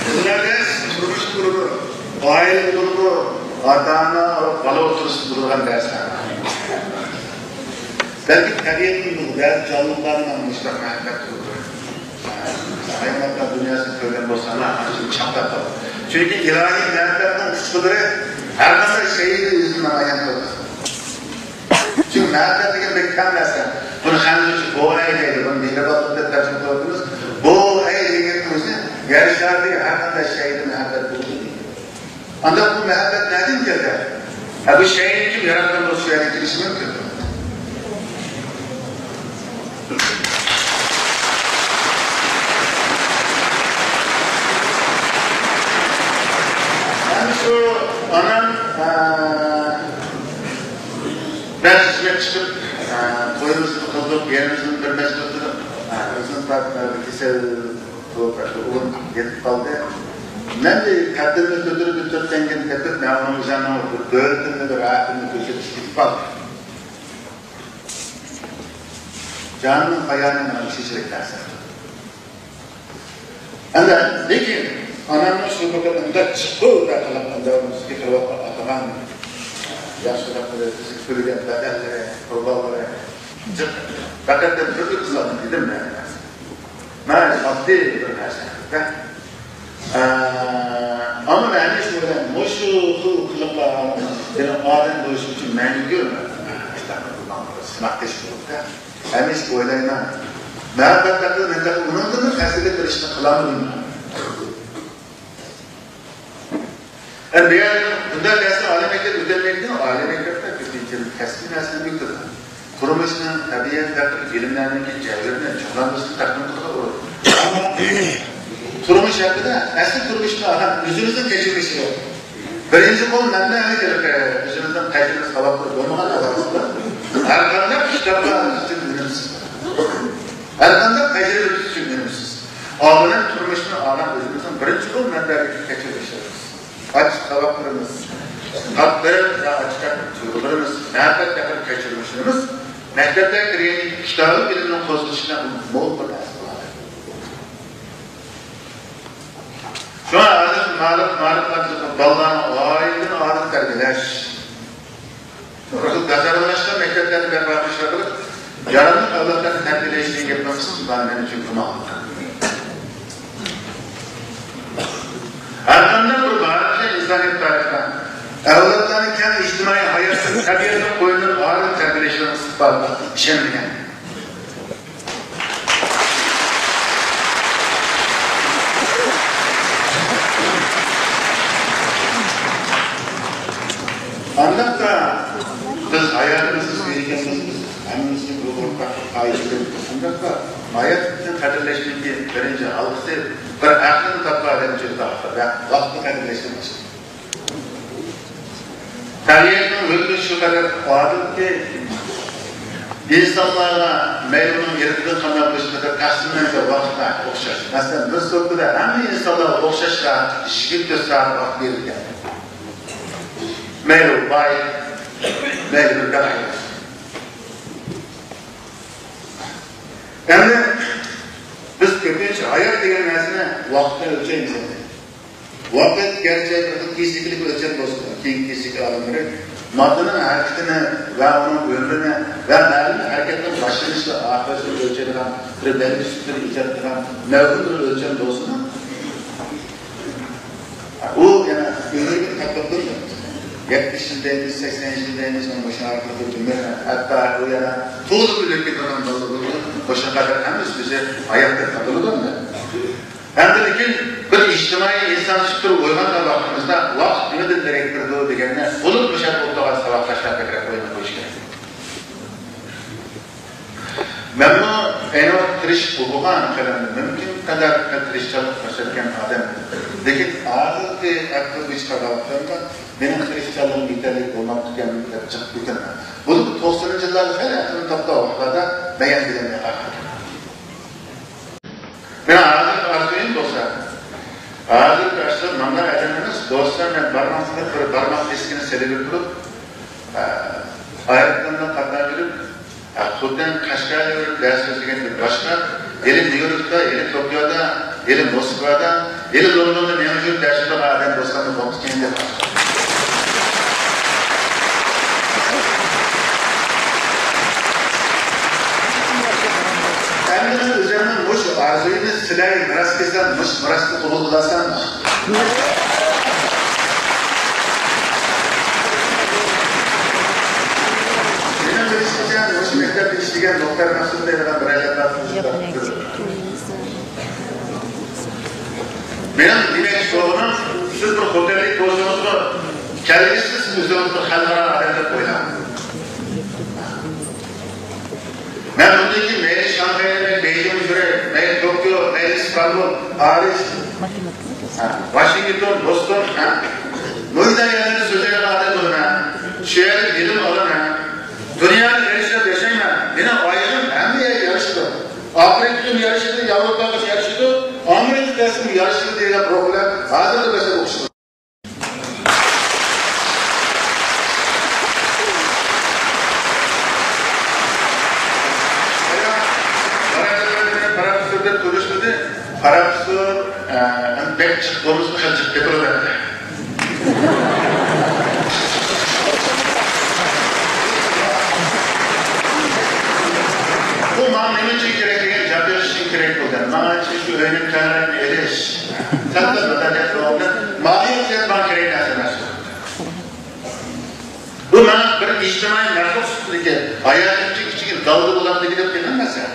بۇنداق نەرسە تۇرمۇش قۇرىدۇ، ئائىلە قۇرىدۇ، ئاتا-ئانا، بالا ئوتتۇرىسىدا تۇرىدىغان نەرسە. بەلكى تەبىئەتتىن بۇ بەزى جانلىقلارنىڭ مۇشۇنداق مەھەببەت تۇرىدۇ. ھايۋاناتلار دۇنياسىنى كۆرگەن بولساڭلار، ئانا شۇ چاقلاپ قالىدۇ. چۈنكى ئىلاھىي مەھەببەتنىڭ ئۇچقۇنلىرى ھەر قانداق شەيئىدە ئۆزىنى نامايان قىلىدۇ. چۈنكى مەھەببەت دېگەن بەك كەڭ نەرسە. بۇنى خەنزۇچە بوئەي دەيدۇ، بۇنى مېھرىبانلىق دەپ تەرجىمە قىلىۋاتىمىز. بوئەي دېگەننىڭ ئۆزى يەر شارىدىكى ھەر قانداق شەيئىدە مەھەببەت بولىدۇ دەيدۇ. ئانداق بۇ مەھەببەت نەدىن كەلگەن؟ ھە، بۇ شەيئىنى كىم ياراتقان بولسا، شۇ يەردىن كېلىشى مۇمكىن. مانا شۇ ئانام، ئە، بەش خىزمەت چىقىپ، ئە، تويىمىزنى قىلدۇق، يېرىمىزنى بىر مەزگىل قىلدۇق. ئە، ئۆزىنىڭ كېسەل بۇ ئوغلۇم يېتىپ قالدى. مەن قەددىمنى كۆتۈرۈپ، بىر تۆت تەڭگىنى تېپىپ، مەن ئۇنىڭ جانىنىڭ بىر دۆلىتىمنى، بىر راھىتىمنى كۆرسىتىپ كېتىپ قالدىم. جانىنىڭ پايانى مانا مۇشۇنچىلىك نەرسە. ئەمدى لېكىن ئانامنىڭ شۇ بىر ئۇنداق چىققۇ دەپ قىلىپ، ئەمدى بىزگە قىلىۋاتقان ئاتىغان ياخشىلىقلىرى، بىزگە تۆلىگەن بەدەللىرى، قۇربانلىرى، جىق، پەقەت بىر قىلسام دېدىم مەن. مەن ئاددىي بىر نەرسە. ئە، ئەمما مەن ھەمىشە ئويلايمەن، مۇشۇ خىل قىلىقلار بىر ئادەم بولۇش ئۈچۈن مەن يۈگۈرمەم. سىناق تېشىپ تۇرۇپتا. ھەمىشە ئويلايمەن، مەن پەقەت مەن ئۇنىڭدىنمۇ خەسلىگە بىر ئىشنى قىلالمىدىم. ئەمدى بۇ يەردە بۇنداق دەرسنى ئالىي مەكتەپ ئۆتەلمەيدىغان، ئالىي مەكتەپتە كۆپىنچە كەسپىي نەرسىنى ئۆتىدۇ. تۇرمۇشنىڭ تەبىئەت ھەققىدىكى بىلىملەرنىڭكى جەۋھىرىنى چوڭلاندۇرۇشنى تەقدىم قىلىدىغان ئورۇن. ئەمما تۇرمۇش ھەققىدە ئەسلى تۇرمۇشتا ئادەم ئۆزىمىزنىڭ تەجرىبىسى يوق. بىرىنچى قول مەنبەنى كېلىپ، ئۆزىمىزنىڭ تەجرىبىسى ساۋاتلىرى بولمىغان ئەۋزاللىقتا ھەر قانداق كىتابلار ئۈستىدىن ئۈنۈمسىز. ھەر قانداق تەجرىبە ئۈستىدىن ئۈنۈمسىز. ئالدىن تۇرمۇشنى ئادەم ئۆزىمىزنىڭ بىرىنچى قول مەنبەلىرىدىن كەچۈرۈشىمىز. ئاچچىق ساۋاقلىرىمىز، تاتلىق ۋە ئاچچىق تۇيغۇلىرىمىز، مەھەببەت ھەققىدە كەچۈرمىشلىرىمىز مەكتەپتە كىرگەن كىتابىي بىلىمنىڭ قوزغىشىدا مول بىر نەرسە بولىدۇ. شۇڭا ھازىر مائارىپ، مائارىپ بالىلارنى ئائىلىدىن ئادەم تەربىيەلەش. بىر خىل بازارلاشقان مەكتەپلەرنى بەرپا قىلىش ئارقىلىق ياراملىق ئەۋلادلارنى تەربىيەلەش دېگەن گەپنىڭ قىسمى بار، مەن ئۈچۈن گۇمان. ھەر قانداق بىر مائارىپنى ئىنسانىيەت تارىخىدا ئەۋلادلارنى كەڭ ئىجتىمائىي ھاياتنىڭ تەبىئەتنىڭ قوينىدا ئارىپ تەربىيەلەشنىڭ ئىستىقبالىغا ئىشەنمىگەن. ئانداقتا بىز ھاياتىمىزنى سۆيىدىكەنمىز، بىز ھەممىمىزگە بۇ ئورتاق قائىدە. ئانداقتا ھاياتنى قەدىرلەشنىڭكى بىرىنچى ھالقىسى بىر ئەقىلنى تاپقان ئادەمنى تاپقان ۋە ۋاقىتنى قەدىرلەشتىن باشلىنىدۇ. تەبىئەتنىڭ ھۆكمى شۇ قەدەر ئادىلكى، ئىنسانلارغا مەيلى ئۇنىڭ يېرىدىن قانداق بولۇشىغا تەقسىملەنگەن ۋاقىت ئوخشاش. مەسىلەن، بىر سۇپىدا ھەممە ئىنسانلارغا ئوخشاشلا يىگىرمە تۆت سائەت ۋاقىت بېرىلگەن. مەيلى ئۇ باي، مەيلى بىر بەخت. ئەمدى بىز كۆپىنچە ھايات دېگەن نەرسىنى ۋاقىت بىلەن ئۆلچەيمىز ئەمدى. ۋاقىت گەرچە بىر خىل فىزىكىلىق ئۆلچەم بولسىمۇ، كېيىنكى فىزىكا ئالىملىرى ماددىنىڭ ھەرىكىتىنى ۋە ئۇنىڭ ئۆمرىنى ۋە مەلۇم ھەرىكەتنىڭ باشلىنىشى ۋە ئاخىرىنى ئۆلچەيدىغان بىر بەلگە سۈپىتىدە ئىجاد قىلغان مەلۇم بىر ئۆلچەم بولسىمۇ، ئۇ يەنە ئۆمرىگە تەتبىق قىلىنىدۇ. يەتمىش يىل دەيمىز، سەكسەن يىل دەيمىز، مانا مۇشۇ ئارقىلىق بىر ئۆمۈر، ھەتتا ئۇ يەنە تولۇق ئۆلۈپ كېتىدىغان بالىلار بولىدۇ. مۇشۇ قەدەر ھەممىسى ئۆزى ھاياتتا تاپىلىدۇ. ئەمدى لېكىن بىر ئىجتىمائىي ئىنسان سۈپىتىدە ئويغانغان ۋاقتىمىزدا ۋاقىت نېمىدىن دېرەك بېرىدۇ دېگەننى بولۇپ مۇشۇ ئولتۇرغان ساۋاقداشلار بەكرەك ئويلاپ قويۇش كېرەك. مەنمۇ ئەينى ۋاقىتتا تىرىشىپ بولغان قەدەمدە مۇمكىن قەدەر تىرىشچانلىق كۆرسەتكەن ئادەم. لېكىن ھازىرقى ھەقتە بىر قارىغاندا مېنىڭ تىرىشچانلىقىم يېتەرلىك بولماپتىكەن دەپ چىقىپ كېتىمەن. بۇنى توقسىنىنچى يىللاردا خېلى ئەقلىم توختىغان ۋاقىتلاردا بەيان قىلغان ھەقىقەت. مېنىڭ ھازىرقى ئارزۇيۇم بولسا، ھازىرقى ئاشۇ ماڭا ئادەم ئەمەس، دوستلار مەن بارماقچىلىق بىر بارماق دىسكىنى سېلىۋېتىپ تۇرۇپ، ئايروپىلاندا قاتناپ يۈرۈپ، خوتەن، قەشقەرگە بېرىپ دەرس سۆزلىگەندىن باشقا، ھېلى نيۇ يوركتا، ھېلى توكيودا، ھېلى موسكۋادا، ھېلى لوندوندا مېڭىپ يۈرۈپ دەرس سۆزلىگەن ئادەم بولساممۇ بوپتىكەن دەپ. ئەمدى مەن ئۆزۈمنىڭ مۇشۇ ئارزۇيىمنى سىلەرگە مىراس قىلسام، مۇشۇ مىراسنى قوبۇل قىلارسەن؟ مېنىڭ بىلىشىمچە، مۇشۇ مەكتەپتە ئىشلىگەن مۇختار مەخسۇت دەيدىغان بىر ئايال بار. مېنىڭ دېمەكچى بولغىنىم، سىز بىر خوتەنلىك بولسىڭىزمۇ، كەلگۈسىدە سىز ئۆزىڭىزنى خەلقئارا ئادەم دەپ ئويلاڭ. مەن بۇندىن كېيىن مەيلى شاڭخەيدە، مەيلى بېيجىڭدا يۈرەي، مەيلى توكيو، مەيلى ئىستانبۇل، پارىژ، ھە، ۋاشىنگتون، بوستون، ھە، مۇشۇنداق يەرلەردە سۆزلەيدىغان ئادەم بولىمەن. شۇ يەردە بىلىم ئالىمەن. دۇنياغا ئېرىشىپ ياشايمەن. مېنىڭ ئايىغىم ھەممە يەرگە يارىشىدۇ. ئافرىقىغىمۇ يارىشىدۇ، ياۋروپاغىمۇ يارىشىدۇ، ئامېرىكا دەرسىمۇ يارىشىدۇ دېگەن روھ بىلەن ھازىرلا باشلاپ ئوقۇشىمەن. پروفېسسور، ئە، بەك جىق بولمىسىمۇ، خېلى جىق گەپلەيدۇ. بۇ ماڭا نېمە ئۈچۈن كېرەك دېگەن جاۋاب بېرىش ئۈچۈن كېرەك بولدى. ماڭا شۇ ئۆينىڭ كەڭرەكنى ئېلىش، سەل-پەل ماتېرىيال بولغان، ماھىيەت بىلەن ماڭا كېرەك نەرسە ئەمەس. بۇ ماڭا بىر ئىجتىمائىي مەخلۇق سۈپىتىدىكى ھاياتىمنىڭ ئىچىگە دالدا بولامدىكى دەپ قىينالمايسەن.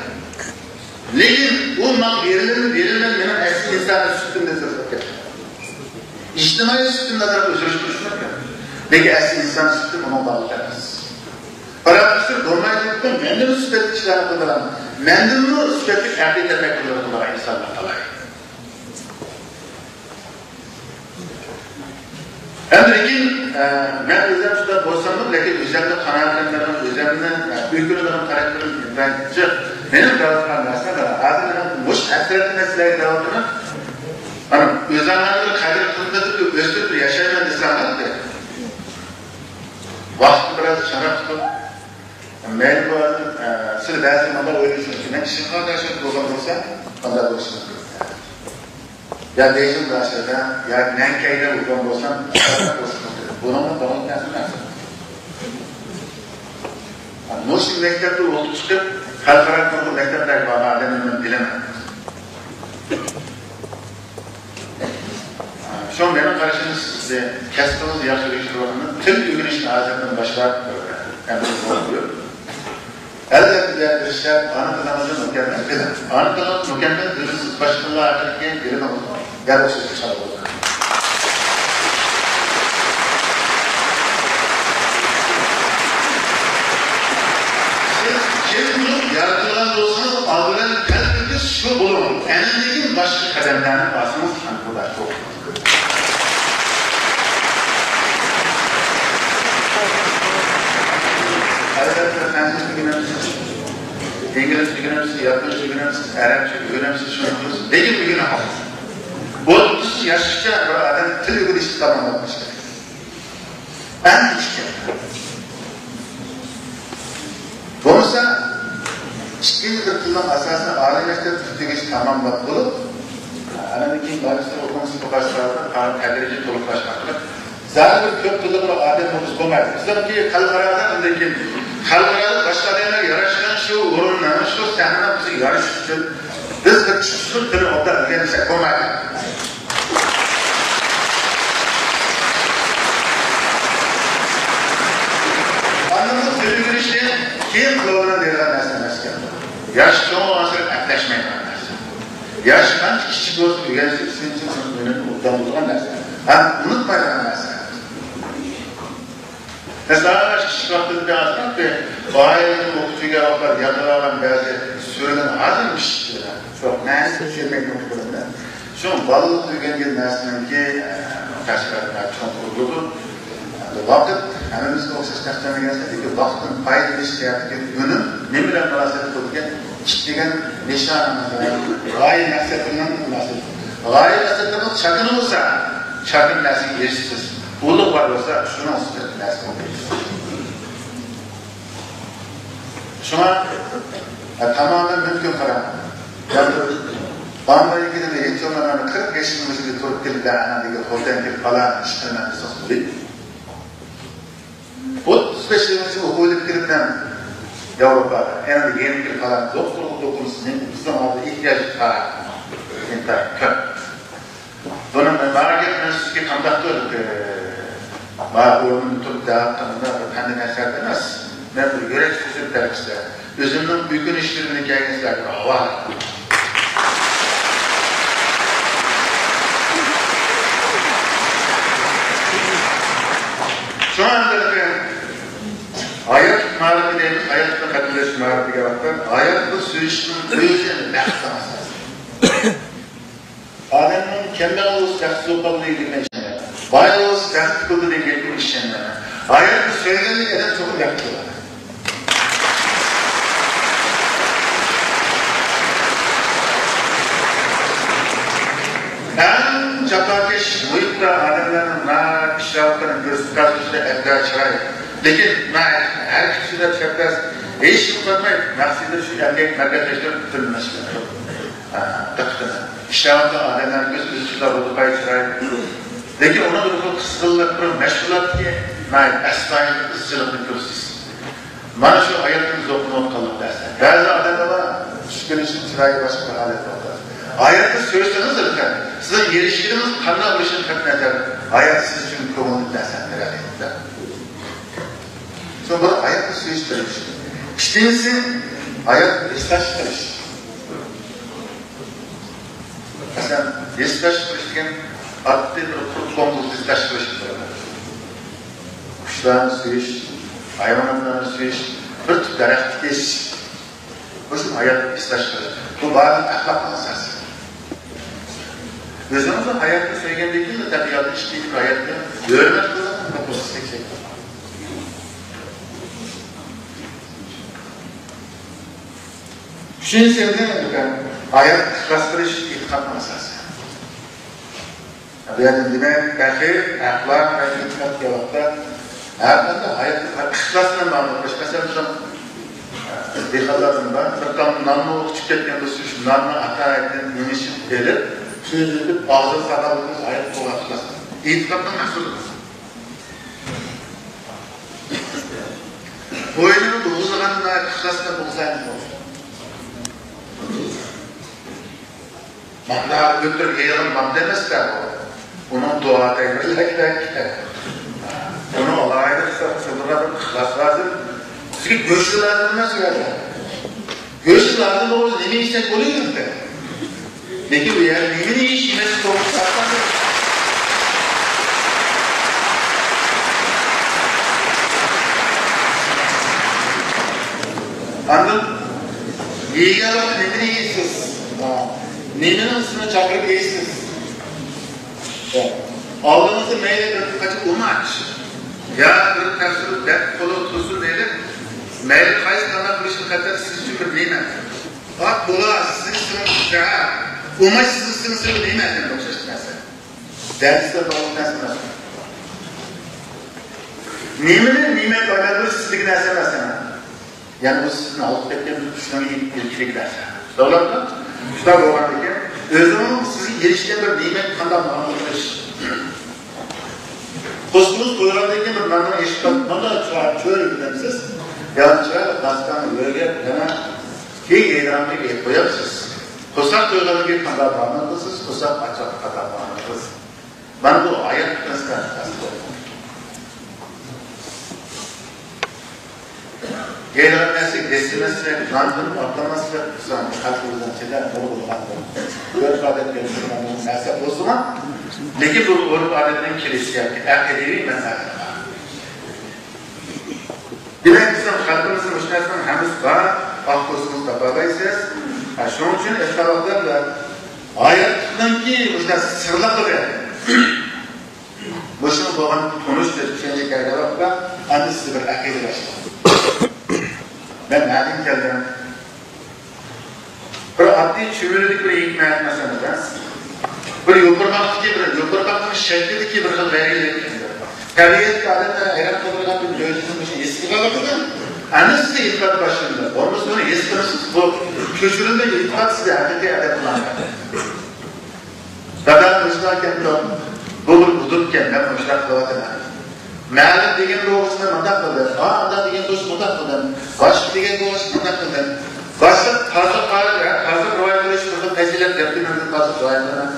لېكىن ئۇ ماڭا بېرىلىدۇ، بېرىلمەيدۇ، مېنىڭ ئەسلىي ئىنسانىي سۈپىتىمدىن سىرتقا كەتتى. ئىجتىمائىي سۈپىتىم نازارەت ئۆزگىرىش قىلىشى مۇمكىن. لېكىن ئەسلىي ئىنسان سۈپىتى بۇنىڭ باغلىق ئەمەس. پروفېسسور بولماي تۇرۇپمۇ مەندىنمۇ سۈپەتلىك ئىشلارنى قىلىدىغان، مەندىنمۇ سۈپەتلىك ئەقلىي تەپەككۇرلارنى قىلىدىغان ئىنسانلار تالاي. ئەمدى لېكىن، ئە، مەن ئۆزۈم شۇنداق بولساممۇ، لېكىن ئۆزۈمنى قانائەتلەندۈرىدىغان، ئۆزۈمنى، ئە، ئۆكۈنىدىغان تەرەپلىرىم ئىنتايىن جىق. مېنىڭ دەۋاتقان نەرسەم، ھازىر مېنىڭ مۇشۇ ھەسرەتنى مەن سىلەرگە دەۋاتىمەن. مانا، ئۆزۈڭلارنى قەدىر قىلمىدىم، ئۆستۈرۈپ ياشايمەن دېسەڭلار، ۋاقىتنى بىراز شاراپ تۇتۇپ، مەيلى بۇ ئادەم، ئە، سىلەر بەزى مۇنداق ئويلىشىڭىز، مەن شىنخۇا داشىدا بولغان بولسام، قانداق بولۇشى مۇمكىن؟ يا بېيجىڭ داشىدا، يا نەنكەيدە بولغان بولسام، قانداق بولۇشى مۇمكىن؟ بۇنىڭغا باغلىق نەرسە ئەمەس. مۇشۇ مەكتەپتە ئوقۇپ چىقىپ، خەلقئارا نۇرغۇن مەكتەپلەرگە بارغان ئادەمنى مەن بىلىمەن. شۇڭا مېنىڭ قارىشىمچە، سىز كەسپىڭىزنى ياخشى ئۆگىنىۋاتىمەن. تىل ئۆگىنىشنى ھازىردىن باشلاپ، ئەمەلىي قولغا قويۇپ، ئەلۋەتتە، بىر شەرت، ئانا تىلىڭىزنى مۇكەممەل بىلىڭ. ئانا تىلىڭىزنى مۇكەممەل بىلسىڭىز، باشقا تىللار ھەققىدىكى بىلىمىڭىز يەنە ئوخشاش چىقىدۇ. سىز كىم بولۇپ يارىتىلغان بولسىڭىز، ئالدى بىلەن قەلبىڭىز شۇ بولۇڭ. ئەنە ئاندىن كېيىن باشقا قەدەملەرنى باسىڭىز، خانقۇداش بولۇڭ. ئەلۋەتتە، مەن سىزگە ئىنگلىزچە ئۆگىنەمسىز، ياپونچە ئۆگىنەمسىز، ئەرەبچە ئۆگىنەمسىز، شۇنى قىلىمسىز، لېكىن ئۆگىنىڭ. ئوتتۇز ياشقىچە بىر ئادەم تىل ئۆگىنىشنى تاماملاپ بولۇشى كېرەك. ئەڭ كىچىك. بولمىسا، ئىككىنچى بىر تىلنىڭ ئاساسىنى ئالىي مەكتەپ پۈتتۈرگەچ تاماملاپ بولۇپ، ئاندىن كېيىن ماگىستىر ئوقۇمىسى باشلاپ، تەدرىجىي تولۇقلاش ئارقىلىق زادى بىر كۆپ تىللىق بىر ئادەم بولمىسا بولمايدۇ. بىزنىڭكى خەلقئارادا ئۇندىن كېيىن خەلقئارادا باشقا ئادەملەرگە ياراشقان شۇ ئورۇننى، شۇ سەھنىنى بىزگە يارىشىش ئۈچۈن بىز بىر ئىككى تىلنى ئوبدان ئۆگەنسەك بولمايدۇ. ئاندىن بۇ تىل ئۆگىنىشنى كېيىن قىلىۋالغان دەيدىغان نەرسە ئەمەسكەن. ياش چوڭ بولغانسېرى ئەپلەشمەيدىغان نەرسە. ياش قانچە كىچىك بولسا ئۆگەنسە، شۇنچە ئۇنىڭ ئۈنۈمى ئوبدان بولىدىغان نەرسە. ھەم ئۇنتۇمايدىغان نەرسە. مەسىلەن، كىچىك ۋاقتىدا ئازراق بىر ئائىلىدىن ئوقۇتقۇچىگە ۋاقىت يادلاۋالغان بەزى سۈرىلەرنى ھازىر پىشىپ كېلىدۇ. شۇ مەنىسىنى چۈشەنمەيدىغان بىلىمدە. شۇ بالىلىقتا ئۆگەنگەن نەرسىنىڭكى، ئە، تەسىراتى چوڭقۇر بولىدۇ. ۋاقىت ھەممىمىزگە ئوخشاش تەقسىملەنگەن، لېكىن ۋاقىتنى پايدىلىنىش جەھەتتىكى ئۈنۈم نېمە بىلەن مۇناسىۋەتلىك بولىدىكەن؟ ئىشلىگەن نىشانىڭىز، غايە مەقسەتلىرىنىڭ مۇناسىۋىتى. غايە مەقسەتلىرىڭىز چاكىنا بولسا، چاكىنا نەرسىگە ئېرىشىسىز. ئۇلۇغ بار بولسا، شۇنىڭ ئۈستىدىكى نەرسىگە ئېرىشىسىز. شۇڭا، ھە، تامامەن مۇمكىن قاراڭ. يەنى بامبايدىكى ھېچ بولمىغاندا قىرىق ياشتىن بېشىدا تۇرۇپ كېلىپ، ئەنە دېگەن خوتەن كېلىپ پالان ئىش قىلىمەن دېسە بولىدۇ. ئوتتۇز بەش يىلغىچە ئوقۇۋېلىپ كېلىپ مەن ياۋروپاغا، ئەنە يېنىپ كېلىپ پالان دوختۇرغا دوقۇنسىز، بىزنىڭ ھازىر ئېھتىياج بار. ئىنتايىن كۆپ. بۇنىڭ ماڭا گەپ مەن سىزگە قانداقتۇر، ئە، مانا ئورنۇمدا تۇرۇپ دەۋاتقىنىمدا بىر پەندە نەسىھەت ئەمەس. مەن بىر يۈرەك سۆزۈپ بەرگۈچىدە، ئۆزۈمنىڭ ئۆكۈنۈشلىرىمنى كەلگەن سىلەرگە ھاۋالە. شۇڭا ئەمدى ھايات مائارىپى دەيمىز، ھاياتقا قەدىرلەش مائارىپى دېگەن ۋاقىتتا ھاياتقا سۆيۈشنىڭ ئۆزى بەخت ئاساسى. ئادەمنىڭ كەمبەغەل بولسا بەختسىز بولۇپ قالىدۇ دېگەن ئىشەنمەيمەن. باي بولسا بەختلىك بولىدۇ دېگەن گەپكە ئىشەنمەيمەن. ھاياتنى سۆيگەنلىك ئادەم چوقۇم بەختلىك بولىدۇ. ئەڭ جاپاكەش مۇھىتتا ئادەملەرنىڭ ناھايىتى ئىشلەۋاتقىنىنى كۆرسىتىپ، بەزىلىرى ئەبلەخ چىراي، لېكىن ناھايىتى ھەرىكەتچىلەر چەپدەس، ھېچ توختاتماي مەقسىتى شۇ ئەمگەك مەركەزلەشتۈرۈپ تىللىشىدۇ. ھە، دىققىتىنى. ئىشلەۋاتقان ئادەملەرنىڭ كۆز ئۆزى شۇنداق رۇپايى چىراي. لېكىن ئۇنىڭ بىر خىل قىزغىنلىق، بىر مەشغۇلاتتىكى ناھايىتى ئەستايىدىل ئىزچىللىقنى كۆرسىتىسىز. مانا شۇ ھاياتتىن زوقلىنىۋاتقانلىق نەرسە. بەزى ئادەملەر بار، چۈش كۆرۈشى چىرايى باشقا بىر ھالەتتە ئولتۇرىدۇ. ھاياتقا سۆيسىڭىز، ئەلۋەتتە، سىزنىڭ ئېرىشكىنىڭىز قانداق بولۇشىدىن قەتئىينەزەر، ھايات سىز ئۈچۈن كۆڭۈللۈك نەرسىنى بېرەلەيدۇ. شۇ بىر ھاياتقا سۆيۈش قىلىش. ئىككىنچىسى، ھاياتقا ھېسداشلىق قىلىش. مەسىلەن، ھېسداشلىق قىلىش دېگەن ئاددىي بىر قۇرۇق قوڭغۇز ھېسداشلىق قىلىش بولىدۇ. قۇشلارنى سۆيۈش، ھايۋاناتلارنى سۆيۈش، بىر تۈپ دەرەخنى كېسىش. بۇ شۇ ھاياتقا ھېسداشلىق قىلىش. بۇ بارلىق ئەخلاقنىڭ ئاساسى. ئۆزىڭىزنى ھاياتنى سۆيگەندىن كېيىن، تەبىئەتنى، ئىچكى ھاياتنى ھۆرمەت قىلىدىغان بىر خۇسۇسىي شەكىل. ئۈچىنچى سۆزنى ھاياتقا ئىخلاس قىلىش ئېتىقادنىڭ ئاساسى. بۇ يەردە دېمەك، پەخىر، ئەخلاق ۋە ئېتىقاد دېگەن ۋاقىتتا ھەر قانداق ھاياتتا ئىخلاس بىلەن مۇئامىلە قىلىش. مەسىلەن، شۇ دېھقانلاردىن بار، بىر تام نانمۇ ئۇچۇپ كەتكەن بولسا، شۇ ناننى ئاتا ئېتىدىن يېمىشىپ ئېلىپ، سۆزلىتىپ، ئاغزىغا ساغلام قىلىش ھايات بولغان ئىخلاس. ئېتىقادنىڭ مەھسۇلى. بوينىنى بوغۇزلىغاندا ئىخلاس بىلەن بوغۇزلايمىز. مانداق ئۆتۈرۈپ يېغىن مانداق ئەمەس-دە بۇ. ئۇنىڭ دۇئا تەكبىرلەرگە كېرەك. ئۇنىڭ ئالاھىدە قىلىدىغان بىر ئىخلاس لازىم. بىزگە گۆش لازىم ئەمەس ئۇ يەردە. گۆش لازىم بولغۇچە نېمە يېسەك بولىدۇ ئەمدى. لېكىن ئۇ يەردە نېمىنى يېيىش يېمەسلىك توغرىسىدا. ئاندىن يېگەن ۋاقىتتا نېمىنى يەيسىز؟ نېمىنىڭ ئىسمىنى چاقىرىپ يەيسىز؟ ئالدىڭىزدا مەيلى بىر قاچا ئۇماچ، يا بىر تەپسىر بەت قولىغا تۇرسۇن دەيلى. مەيلى قايسى تاماق بولۇشىدىن قەتئىينەزەر سىز ئۈچۈن بىر نېمەت. پاك بولا سىزنىڭ سىرىڭىز شەھەر، ئۇماش سىزنىڭ سىرىڭىز نېمە ئەكەن ئوخشاش نەرسە؟ دەرسلەر بارلىق نەرسە ئەمەس. نېمىنى نېمەتكە ئايلاندۇرۇش سىزدىكى نەرسە ئەمەس ئەمەس. يەنى بۇ سىزنى ئالداپ كەتكەن بىر كۈچنىڭ ئىلكىدىكى نەرسە. توغرىمۇ؟ شۇنداق بولغاندىكىن، ئۆزىنىڭ سىزگە ئېرىشكەن بىر نېمەتكە قانداق مۇئامىلە قىلىش؟ پوستىمىز تويغاندىن كېيىن بىر ناننى ئېشىپ قاپتۇ. مانا چىرايلىق چۆرە بىلەمسىز؟ يا چىرايلىق داستىخاننى ئۆرگەپ، يەنە كېيىن يەيدىغاننى يەپ قويامسىز. قورساق تويغاندىن كېيىن قانداق مۇئامىلە قىلىسىز؟ قورساق ئاچقاندا قانداق مۇئامىلە قىلىسىز؟ مانا بۇ ھايات قىلىشتا ئەسلى. يەيدىغان نەرسىگە دەسسىمەسلىك، ناندىن ئاتلىماسلىق، بىزنىڭ خەلقىمىزنىڭ ئىچىدە بولغان بىر ئۆرپ-ئادەت بولغان نەرسە بولسىمۇ، لېكىن بۇ ئۆرپ-ئادەتنىڭ كېلىشى ياكى ئەقىدىۋى مەنبەسى بار. دېمەك، بىزنىڭ خەلقىمىزنىڭ مۇشۇ نەرسىنىڭ ھەممىسى بار، ئاق كوسىمىزنى تاپالايسىز. ھە، شۇنىڭ ئۈچۈن ئەسلىھالىقلار بىلەن ھاياتلىقنىڭكى مۇشۇ نەرسە سىرلىقلىرى. مۇشۇنىڭ بولغان تونۇش بىر چۈشەنچە كەلگەن ۋاقىتتا، ئەمدى سىزگە بىر ئەقىدە باشلاڭ. مەن نەدىن كەلدىم؟ بىر ئاددىي چۈمۈلىدىكى بىر ھېكمەت مەسىلىدە، بىر يوپۇرماقتىكى بىر، يوپۇرماقنىڭ شەكلىدىكى بىر خىل رەڭگىلىك. تەبىئەتكە ئادەتتە ھەيران قالىدىغان بىر مۆجىزىنى مۇشۇ ھېس قىلغانلىقىدا، ئەمدى سىزدە ئېتىقاد باشلىنىدۇ. بولمىسا بۇنى ھېس قىلىسىز، بۇ كۆچۈرۈلمە ئېتىقاد سىزدە ھەقىقىي ئادەت بولغان. دادا مۇشۇنداق ئىكەن، بۇ بىر ھۇدۇد ئىكەن، مەن مۇشۇنداق قىلىۋاتىمەن. مەلۇم دېگەن بولغۇچىنى مۇنداق قىلدىم، ھا، ئانداق دېگەن بولغۇچىنى مۇنداق قىلدىم، باشلىق دېگەن بولغۇچىنى مۇنداق قىلدىم. باشلىق تازا قارىدى، ھە، تازا رىۋايەت قىلىش بىر خىل پەزىلەت دەپتۇ، مەن تازا رىۋايەت قىلىمەن.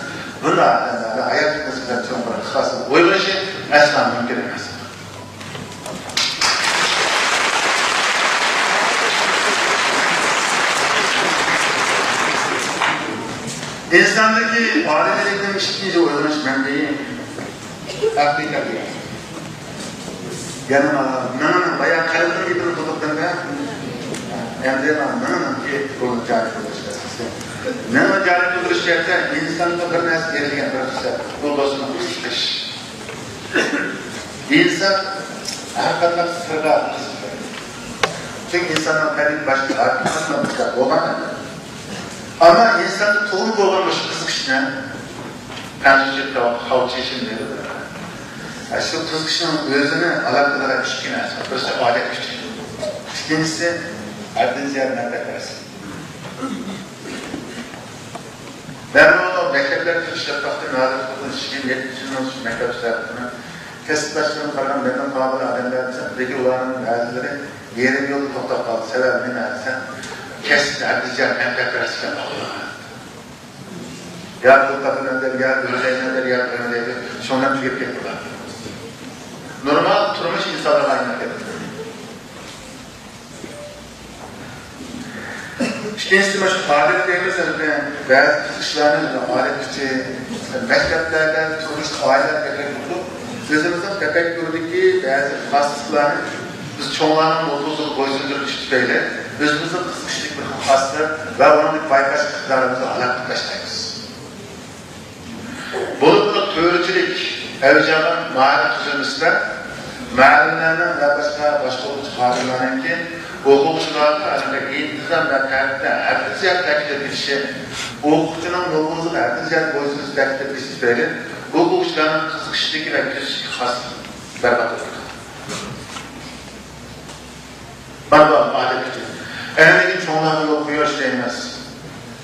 بۇنداق ئادەملەردە ھاياتلىق نىسبەتەن چوڭ بىر ئىخلاسنىڭ ئويغىنىشى ئەسلا مۇمكىن ئەمەس. ئىنساندىكى ئالىملىكنىڭ ئىككىنچى ئويغىنىش مەنبىيى ئەقلىي تەربىيە. يەنە مېڭىنىڭ بايا قەلبىنىڭ گېپىنى قىلدۇق دەمدە. ئەمدى مېڭىنىڭكى رولىنى جارى قىلدۇرۇش مېڭىنى جارى قىلدۇرۇش جەھەتتە ئىنسانغا بىر نەرسە بېرىلگەن بىر خىسلەت. بۇ بولسىمۇ قىزىقىش. ئىنسان ھەر قانداق سىرغا قىزىقىدۇ. چۈنكى ئىنساننىڭ تەبىئىتى باشقا ھەر قانداق بولغان. ئەمما ئىنساندا تۇغما بولغان مۇشۇ قىزىقىشنى پەنجىشىن خاۋچىشىن دەيدۇ. شۇ قىزىقىشنىڭ ئۆزىنى ئالاقىدار ئىككى نەرسە. بىرسى ئادەت كۈچى. ئىككىنچىسى ھەددىدىن زىيادە مەنپەئەتپەرەسلىك. مەن بۇ مەكتەپلەردە ئىشلەپ باقتىم، ھازىر بۇ يىگىرمە يەتتە يىلنىڭ شۇ مەكتەپ ئىشلەۋاتىمەن. كەسىپداشلىرىم قارىغان مەندىن قابىل ئادەملەر دېسەم، لېكىن ئۇلارنىڭ بەزىلىرى يېرىم يولدا توختاپ قالدى. سەۋەبى نېمە دېسەم، كەسىپتە ھەددىدىن زىيادە مەنپەئەتپەرەسلىك قالدى. يا پۇل تاپىمەن دەپ، يا ئۆلەيمەن دەپ، يا نېمە دەيدۇ، شۇنىڭ بىلەن تۈگەپ كەتتى. نورمال تۇرمۇش ئىنسانلارغا ئايلىنىپ كەتتى. ئىككىنچىسى، مانا شۇ ئادەت دەيمىز، ئەمدى بەزى ئىشلارنى ئادەتتىكى مەكتەپلەردە، تۇرمۇشتا، ئائىلىلەردە بەكرەك بولىدۇ. ئۆزىمىزنىڭ تەپەككۇرىدىكى بەزى خاسلىقلارنى بىز چوڭلارنىڭ نوپۇزىغا بويسۇندۇرۇپ ئىش تۈپەيلى ئۆزىمىزنىڭ قىزىقىشلىق بىر خاسلىق ۋە ئۇنى بايقاش ئىقتىدارىمىزنى ھالاك قىلىپ تاشلايمىز. بولۇپمۇ تۆرىچىلىك ئەۋج ئالغان مائارىپ تۈزۈلمىسىدە مۇئەللىملەرنىڭ ۋە باشقا باشقۇرغۇچى خادىملارنىڭكى ئوقۇغۇچىلارغا قارىتا ئىنتىزام ۋە تەرتىپتە ھەددىدىن زىيادە تەكىتلەپ كېتىشى، ئوقۇتقۇچىنىڭ نوپۇزىغا ھەددىدىن زىيادە بويسۇنۇش تەكىتلەپ كېتىشى تۈپەيلى ئوقۇغۇچىلارنىڭ قىزىقىشلىكى ۋە كۆزىتىشىگە خاس بەربات بولىدۇ. بار، بار، ئادەت ئۈچۈن. ئەنئەنىۋى چوڭلارنى يول قويۇش دەيمىز.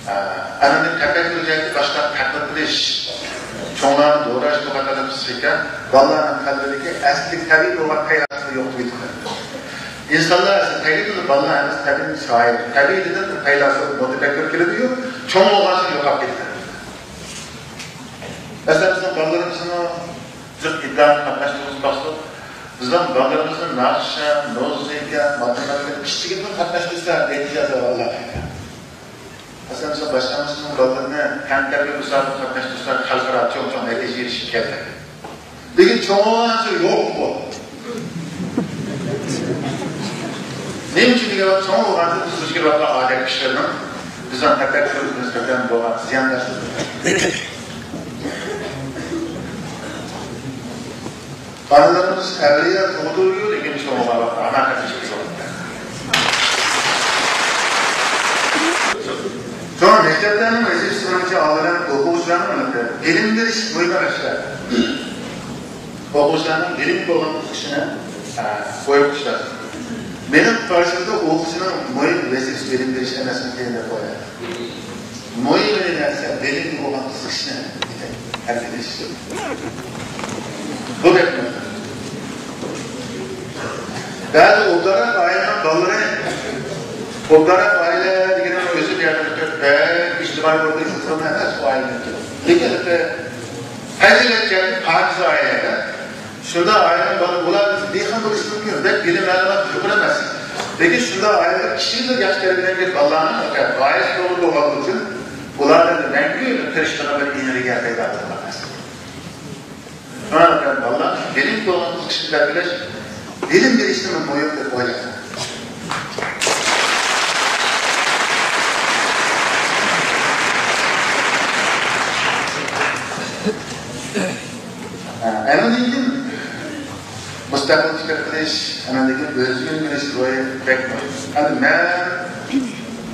ئە، ئەنئەنىۋى تەپەككۇر جەھەتتە باشقىلارنى تەقلىد قىلىش، چوڭلارنى دوراش، بۇ قاتارلىق پسىخىكا بالىلارنىڭ قەلبىدىكى ئەسلىدىكى تەبىئىي بولغان پەيلاسىپنى يوقىتىپ يېتىدۇ. ئىنسانلار ئەسلى تەبىئىتىدىن، بالىلار ئەمەس، تەبىئىتىدىن شائىر، تەبىئىتىدىن پەيلاسوپ، مۇتەپەككۇر كېلىدۇ-يۇ، چوڭ بولغانسېرى يوقاپ كېتىدۇ. مەسىلەن، بىزنىڭ بالىلىرىمىزمۇ جىق ئىدىئانى قاتناشتۇرغۇزۇپ باقسۇق، بىزنىڭ بالىلىرىمىزنى ناخشا، مۇزىكا، ماتېماتىكا، كىچىكىدىن قاتناشتۇرسا نەتىجە ئالىدۇ، ئاللا خەير. مەسىلەن، بىزنىڭ باشقا مۇسۇلمان بالىلىرىنى تەنتەربىيە مۇسابىقىسىگە قاتناشتۇرسا خەلقئارا چوڭ-چوڭ نەتىجە ئېرىشىپ كەلدى. لېكىن چوڭ بولغانسېرى يوق بۇ. نېمە ئۈچۈن دېگەن ۋاقىت، چوڭ بولغانسېرى بىز دۇچ كېلىۋاتقان ئادەت كۈچلىرىنىڭ بىزنىڭ تەپەككۇرىمىزغا نىسبەتەن بولغان زىيانداشلىقى. ئانىلىرىمىز ئەۋلىيا تۇغدۇرۇ، لېكىن چوڭ بولغان ۋاقىتتا ئانا قېتىشىپ تۇرۇپتۇ. شۇڭا مەكتەپلەرنىڭ ۋەزىپىسى مېنىڭچە ئالدى بىلەن ئوقۇغۇچىلارنىڭ بىلىم بېرىش مۇھىم ئەمەس. ئوقۇغۇچىلارنىڭ بىلىمگە بولغان قىزىقىشىنى، ئە، ئويغىتىش لازىم. مېنىڭ قارىشىمدا ئوقۇغۇچىنىڭ مۇھىم ۋەزىپىسى بىلىم بېرىش ئەمەسمىكىن دەپ ئويلايمەن. مۇھىم نەرسە بىلىمگە بولغان قىزىقىشنى ھەل قىلىش. بۇ گەپنى بەزى ئوبدانراق ئائىلىنىڭ بالىلىرى، ئوبدانراق ئائىلە دېگىنىڭ ئۆزى بۇ يەردە بەك ئىجتىمائىي ئورۇندا يوق ئەمەس بۇ ئائىلىنىڭكى. لېكىن پەزىلەت جەھەتتە پاكىز ئائىلە. شۇنداق ئائىلىنىڭ بالىلىرى، ئۇلار دېھقان بولۇشى مۇمكىن، بەك بىلىم مەلۇمات يۇقىرى ئەمەس. لېكىن شۇنداق ئائىلىدە كىشىنى ياخشى تەربىيەلىگەن بالىلارنىڭ غايەت غايىسى توغرا بولغانلىقى ئۈچۈن ئۇلاردا مەڭگۈ تىرىشىدىغان بىر ئېنېرگىيە پەيدا بولغان ئەمەس. شۇڭا بالىلار بىلىم بولغان قىزىقىشنى تەربىيەلەش، بىلىم بېرىشنى مۇھىم دەپ ئويلايمەن. ئەنىڭدىن كېيىن مۇستەقىل پىكىر قىلىش، ئەنىڭدىن كېيىن ئۆزىگە ئۆگىنىش روھى بەك مۇھىم. ئەمدى مەن،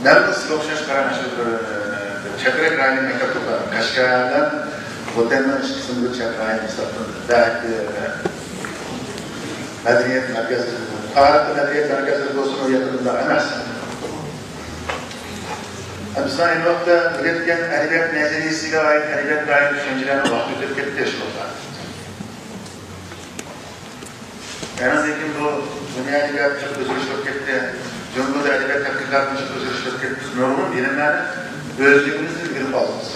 مەن بىر سىزگە ئوخشاش قارا، مانا شۇ بىر، بىر چەترەك رايونى مەكتەپ توپلىدىم. قەشقەردىن ۋەتەننىڭ ئىككى قىسمى بىر چەت رايون ھېسابلىنىدۇ. بەك، مەدەنىيەت مەركەزلىرى، تارىخىي مەدەنىيەت مەركەزلىرى بولسىمۇ يېقىندا ئەمەس. بىز ئەينى ۋاقىتتا ئۆگەتكەن ئەدەبىيات نەزەرىيەسىگە ئائىت، ئەدەبىياتقا ئائىت چۈشەنچىلەرنىڭ ۋاقتى ئۆتۈپ كەتتى شۇ ۋاقىتتا. ئەنىڭدىن كېيىن بۇ دۇنيا ئەدەبىياتى جىق ئۆزگىرىش بولۇپ كەتتى. جۇڭگودا ئەدەبىيات تەتقىقاتى جىق ئۆزگىرىش بولۇپ كەتتى. بىز نۇرغۇن بىلىملەرنى ئۆزلۈكىمىزدىن ئۆگىنىپ ئالدۇق بىز.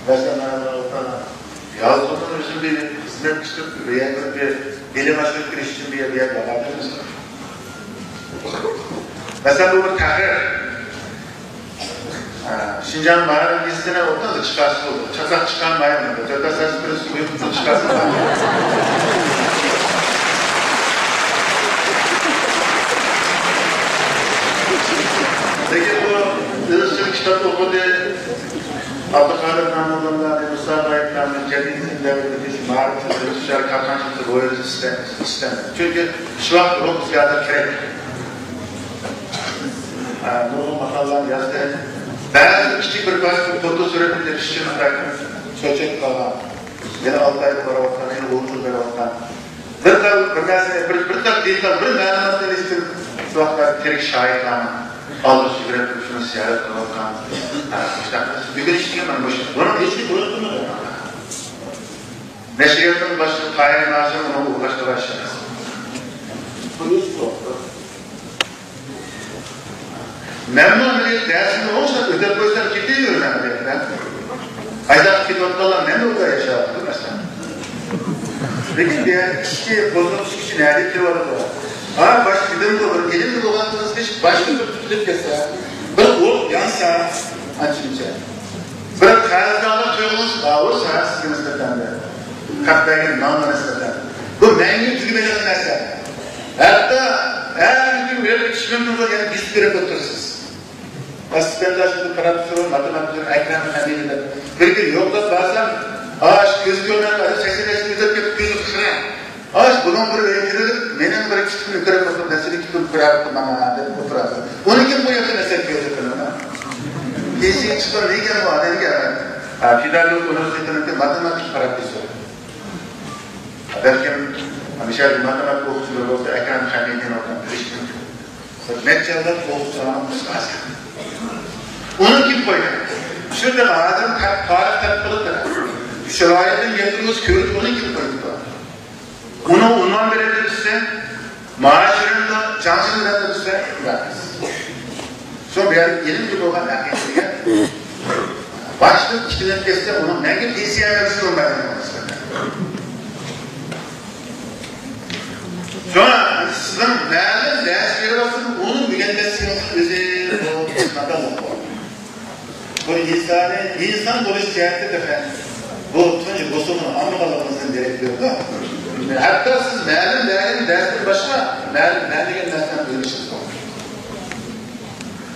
مەسىلەن، مانا بۇ يازغۇننىڭ ئۆزىنى بىر خىزمەت ئىشلەپ، بىر يەرگە بىر بىلىم ئاشۇرۇپ كىرىش ئۈچۈن بىر يەرگە بارغان ئەمەس. مەسىلەن، بۇ بىر تەھرىر. ھە، شىنجاڭ مائارىپ مىنىستىرى ئوبدانلا چىقارسا بولدى. چاتاق چىقارمايمەن. چاتاق سەزگۈرسى بۇيرۇقنى چىقارسا بولدى. لېكىن بۇ ئىزچىل كىتاب ئوقۇدى. ئابدۇقادىر نامۇللانلارنى، مۇسا غايىبلارنى، جەدىد ئىلىملەرگە ئۆتۈش، مائارىپ تۈرلىرى، تىجارەت كارخانىچىلىقى روھىدىن ئىستەمدى. چۈنكى شۇ ۋاقىت روھ بىزگە ھازىر كېرەك. ھە، نۇرغۇن ماقالىلەرنى يازدى. بەزى كىچىك بىر پارچە فوتو سۈرەتنى ئېلىش ئۈچۈن ئىستاكىم چۆچەك قالغان. يەنە ئالتە ئايدا بېرىۋاتقان، يەنە ئون يىل بېرىۋاتقان. بىر خىل بىر نەرسە، بىر، بىر خىل دېتال، بىر مەلۇماتنى ئېلىش ئۈچۈن شۇ ۋاقىتتا تىرىك شاھىتلارنى ئالدىرىش يۈگرەپ تۇرۇپ شۇنى زىيارەت قىلىۋاتقان. ھە، مۇشۇنداق ئۆگىنىش دېگەن مانا مۇشۇ. بۇنىڭ ھېچ بىر بولۇپ تۇرمىدى. نەشرىياتنىڭ باشلىقى تاھىر نازىر ئۇنىڭغا ئۇلاشتۇرغان ئىش ئەمەس. مەنمۇ ئەمەلىيەتتە دەرسىمنى ئوڭشاپ ئۆتەپ قويسام كېتىۋېرىمەن ئەمەلىيەتتە. ئايداققا كېتىۋاتقانلار مەنمۇ ئۇدا ياشاۋاتىدۇ مەسىلەن. لېكىن بۇ يەردە ئىشنى قوزغىتىش ئۈچۈن ھەدە كېلىۋاتىدۇ. ھا، باشتا دېدىمغۇ، بىر ئىلىمگە بولغان قىزىقىش باشتا بىر تۇتۇلۇپ كەتسە، بىر ئوت يانسا، ئانچە-مۇنچە. بىر قەرزدارلىق تۇيغۇسى بار بولسا سىزگە نىسبەتەن، خەق بەرگەن نانغا نىسبەتەن، بۇ مەڭگۈ تۈگىمەيدىغان نەرسە. ھەتتا ھەر كۈنى ئۆلۈپ كېتىش مۇمكىن بولغان يەنە بېسىپ بېرىپ ئولتۇرىسىز. ئەسلى پەنداش بىر پروفېسسور، ماتېماتىكلار ئەكرەم خەمىدى دەپ بىر كۈنى يوقلاپ بارسام، ئاش كۆز كۆرمەي قالدى، سەكسەن بەش يىل ئۆتۈپ كېتىپ كۆزى قىرا. ئاش بۇنىڭ بىر ئۆيگە كىرىپ، مېنىڭ بىر كىچىكىمنى كۆرۈپ ئولتۇرۇپ، نەرسىنى كىتابنى كۆرۈپ ماڭا دەپ ئولتۇرىدۇ. ئۇنى كىم بۇ ياقتا نەرسە كۆرۈپ تۇرىدۇ؟ ئېسىگە چىققان نېگەن بۇ ئادەمگە؟ ھە، پېداگوگ ئۇنىۋېرسىتېتىنىڭكى ماتېماتىكا پروفېسسورى. بەلكىم مۇشۇ يەردە ماتېماتىكا ئوقۇتقۇچىلىرى بولسا، ئەكرەم خەمىدىنى ئوقۇغان بىلىشى مۇمكىن. بىر نەچچە يىللىق ئوقۇتقۇچىلارنىڭ ئۇستازى. ئۇنى كىم قويغان؟ شۇنداق ئادەم تارىخ تەتقىقاتى. شارائىتنى يەتكۈزۈش كۆرۈپ ئۇنى كىم قويۇپتۇ؟ ئۇنىڭ ئۇنۋان بېرەتتى دېسە، مائاش بېرەمدۇ، جاڭشىن بېرەمدۇ دېسە، بەرمەس. شۇ بۇ يەردە ئىلىمگە بولغان ھەقىقىتىگە باشتىن ئىككىلىنىپ كەتسە، ئۇنىڭ مەڭگۈ پېنسىيە بېرىشى بولمايدۇ. شۇڭا سىزنىڭ مەلۇم دەرس بېرىۋاتسىڭىز، ئۇنى ئۆگەنمەسلىكىڭىزنىڭ ئۆزى بۇ نادانلىق بولىدۇ. بۇ ئىنسانىي، ئىنسان بولۇش جەھەتتە تېخى بۇ تۇنجى بوسۇغىنى ئاڭلىغانلىقىڭىزدىن دېرەك بېرىدۇ. ھەتتا سىز مەلۇم بەرگەن دەرستىن باشقا مەلۇم بەرمىگەن نەرسىلەرنى ئۆگىنىشىڭىز مۇمكىن.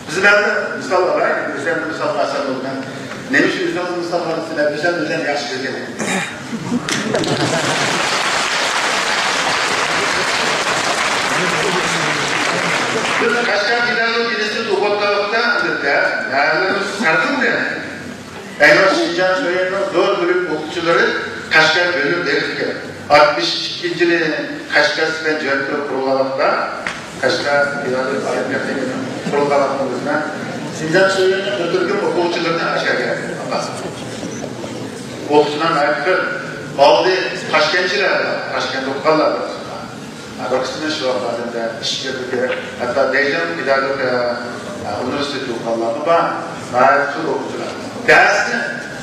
بىز مەن بىر مىسال ئالاي، ئۆزۈمنى مىسالغا ئالسام بولىدۇ. مەن نېمە ئۈچۈن ئۆزۈمنى مىسالغا ئالدىم دېسە، مەن ئۆزۈم، ئۆزۈمنى ياخشى كۆرگەن. بىز قەشقەر پېداگوگىكا ئىنستىتۇتتا ئوقۇۋاتقان ۋاقىتتا ئەرلىرىمىز سەرخىلدى. ئەينى شىنجاڭ شۆيۈەننىڭ زور بۆلۈك ئوقۇتقۇچىلىرى قەشقەر بۆلۈم بېرىپتىكەن. ئاتمىش ئىككىنچى يىلى قەشقەر سۈپەن جۆھەر تۇرۇپ قۇرۇلغان ۋاقىتتا، قەشقەر پىدائىي ئالىي تېخنىكومى قۇرۇلغان ۋاقتىمىزدا شىنجاڭ شۆيۈەننىڭ بىر تۈركۈم ئوقۇغۇچىلىرىنى ئاشۇ يەرگە ئاپارسىز. ئوقۇغۇچىلار ناھايىتى كۆپ. ئالدى تاشكەنتچىلەر بار، تاشكەنتتە ئوقۇغانلار بار. بىر قىسمى شۇ ۋاقىتلاردا ئىشقىلىپ، ھەتتا بېيجىڭ پېداگوگىكا ئۇنىۋېرسىتېتىدا ئوقۇغانلارمۇ بار. ناھايىتى كۆپ ئوقۇغۇچىلار. دەرسنى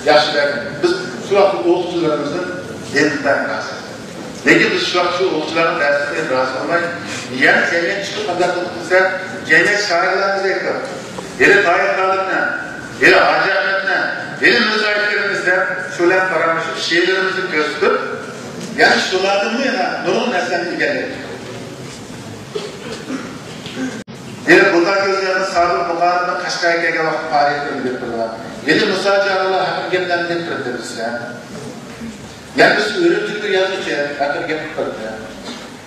ياخشى بەردى. بىز شۇ ۋاقىتتا ئوقۇغۇچىلىرىمىزدىن ئىنتايىن رازى. لېكىن بىز شۇ ۋاقىت شۇ ئوقۇغۇچىلارنىڭ دەرسلىرىگە رازى بولماي، يەنە جەمئىيەت چىقىپ قانداق قىلىپ دېسە، جەمئىيەت شائىرلارنى ئىزدەپ، ھېلى تاھىر تالىپنى، ھېلى ھاجى ئەخمەتنى، ھېلى مىرزا ئەكبەرنى ئىزدەپ، شۇ بىلەن پاراڭلىشىپ، شېئىرلىرىمىزنى كۆرسىتىپ، يەنە شۇلاردىنمۇ يەنە نۇرغۇن نەرسىلەرنى ئىگىلىدۇق. ھېلى بۇلغار كۆزلىرىنىڭ سابىر مۇقارىدىن قەشقەرگە كەلگەن ۋاقىت پائالىيەتلىرىنى دەپ تۇرىدۇ. ھېلى مۇسا جانىللا ھەققىدە گەپلەرنى دەپ تۇرىدۇ بىزگە. يەنە بىز ئۆرۈمچىدىكى بىر يازغۇچى ھەققىدە گەپ قىلىپ بەردى.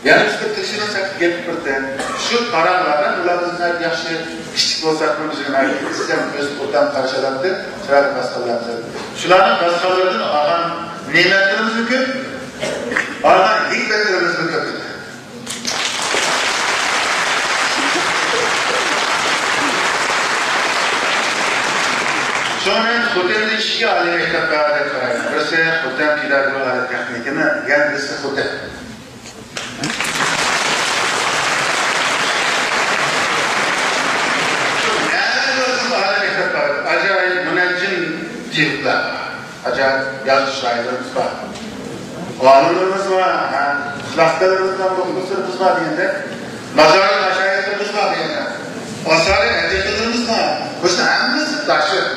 يەنە بىزگە تىلشىمىز ھەققىدە گەپ قىلىپ بەردى. شۇ پاراڭلاردا ئۇلار بىزدىن ياخشى، كىچىك بولساقمۇ بىزگە سىزگە ئۆزى ئوبدان قارشى ئالاتتى، چىرايلىق قارشى ئالاتتى. شۇلارنىڭ باسقانلىرىمىزدىن ئالغان نېمەتلىرىمىزمۇ كۆپ، ئالغان ھېكمەتلىرىمىزمۇ كۆپ. شۇڭا مەن خوتەندە ئىككى ئالىي مەكتەپ بار دەپ قارايمەن. بىرسى خوتەن پېداگوگىكا ئالىي تېخنىكومى، يەنە بىرسى خوتەن. شۇ نەدە بولسا ئالىي مەكتەپ بار. ئاجايىپ مۇنەججىم تېۋىپلار بار. ئاجايىپ يازغۇچى شائىرلىرىمىز بار. ئالىملىرىمىز بار، ھە، ئىخلاستارلىرىمىز بار، دوختۇرلىرىمىز بار دېگەندەك، مازارى مەشايىخلىرىمىز بار دېگەندەك، ئاسارى ئەتىقىلىرىمىز بار. بۇسى ھەممىسى داھشەت.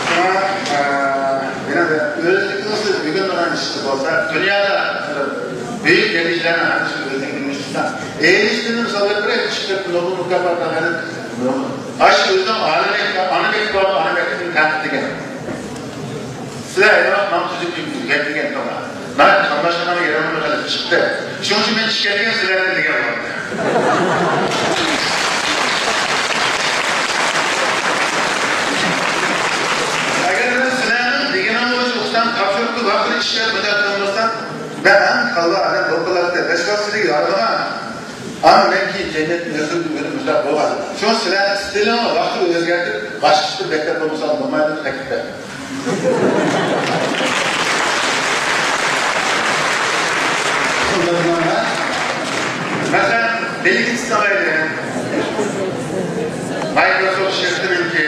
شۇڭا، ئە، مېنىڭ ئۆزلۈكىمىز بۈگۈن مانا ئىشتا بولسا، دۇنيادا بۈيۈك يەتكۈچىلەرنىڭ ھەممىسى ئۆزلۈكىنى ئىشتا. ئېينىشتىننى مىسال كەلتۈرەيلى، ئىشقىلىپ نوبېل مۇكاپاتى ئالغان ئاشۇ ئۆزىنىڭ ئانا مەكتىپى، ئانا مەكتىپى بار، ئانا مەكتىپىنى تەنقىدلىگەن. سىلەر ھەيدەپ ماڭا تۈزۈپ يۈرگەن دېگەن توغرا. مانا قاملاشقان يېرىمنى قىلىپ چىقتى. شۇنىڭ ئۈچۈن مەن چىقىپ كەتكەن سىلەرنى دېگەن بولدى. ئەگەر مەن سىلەرنىڭ دېگىنىڭ بويىچە ئوقۇسام، تاپشۇرۇقنى ۋاقتىدا ئىشلەپ مۇداپىئە قىلمىسام، مەن ھەم كاللا ئادەم بولۇپ قالاتتىم. بەش ۋاقىت سىزگە يارىمىغان. ئانا مەن كېيىن جەمئىيەتتىن ئۆزۈم ئۆزۈم مۇشۇنداق بولغان. شۇڭا سىلەرنىڭ ئىستىلىڭلارنى ۋاقتىدا ئۆزگەرتىپ، باشقا ئىشتا مەكتەپ بولمىسا بولمايدۇ دەپ تەكلىپ بەردىم. مەسىلەن، بىل گېيتسنى ئالايلى. مايكروسوفت شىركىتىنىڭكى،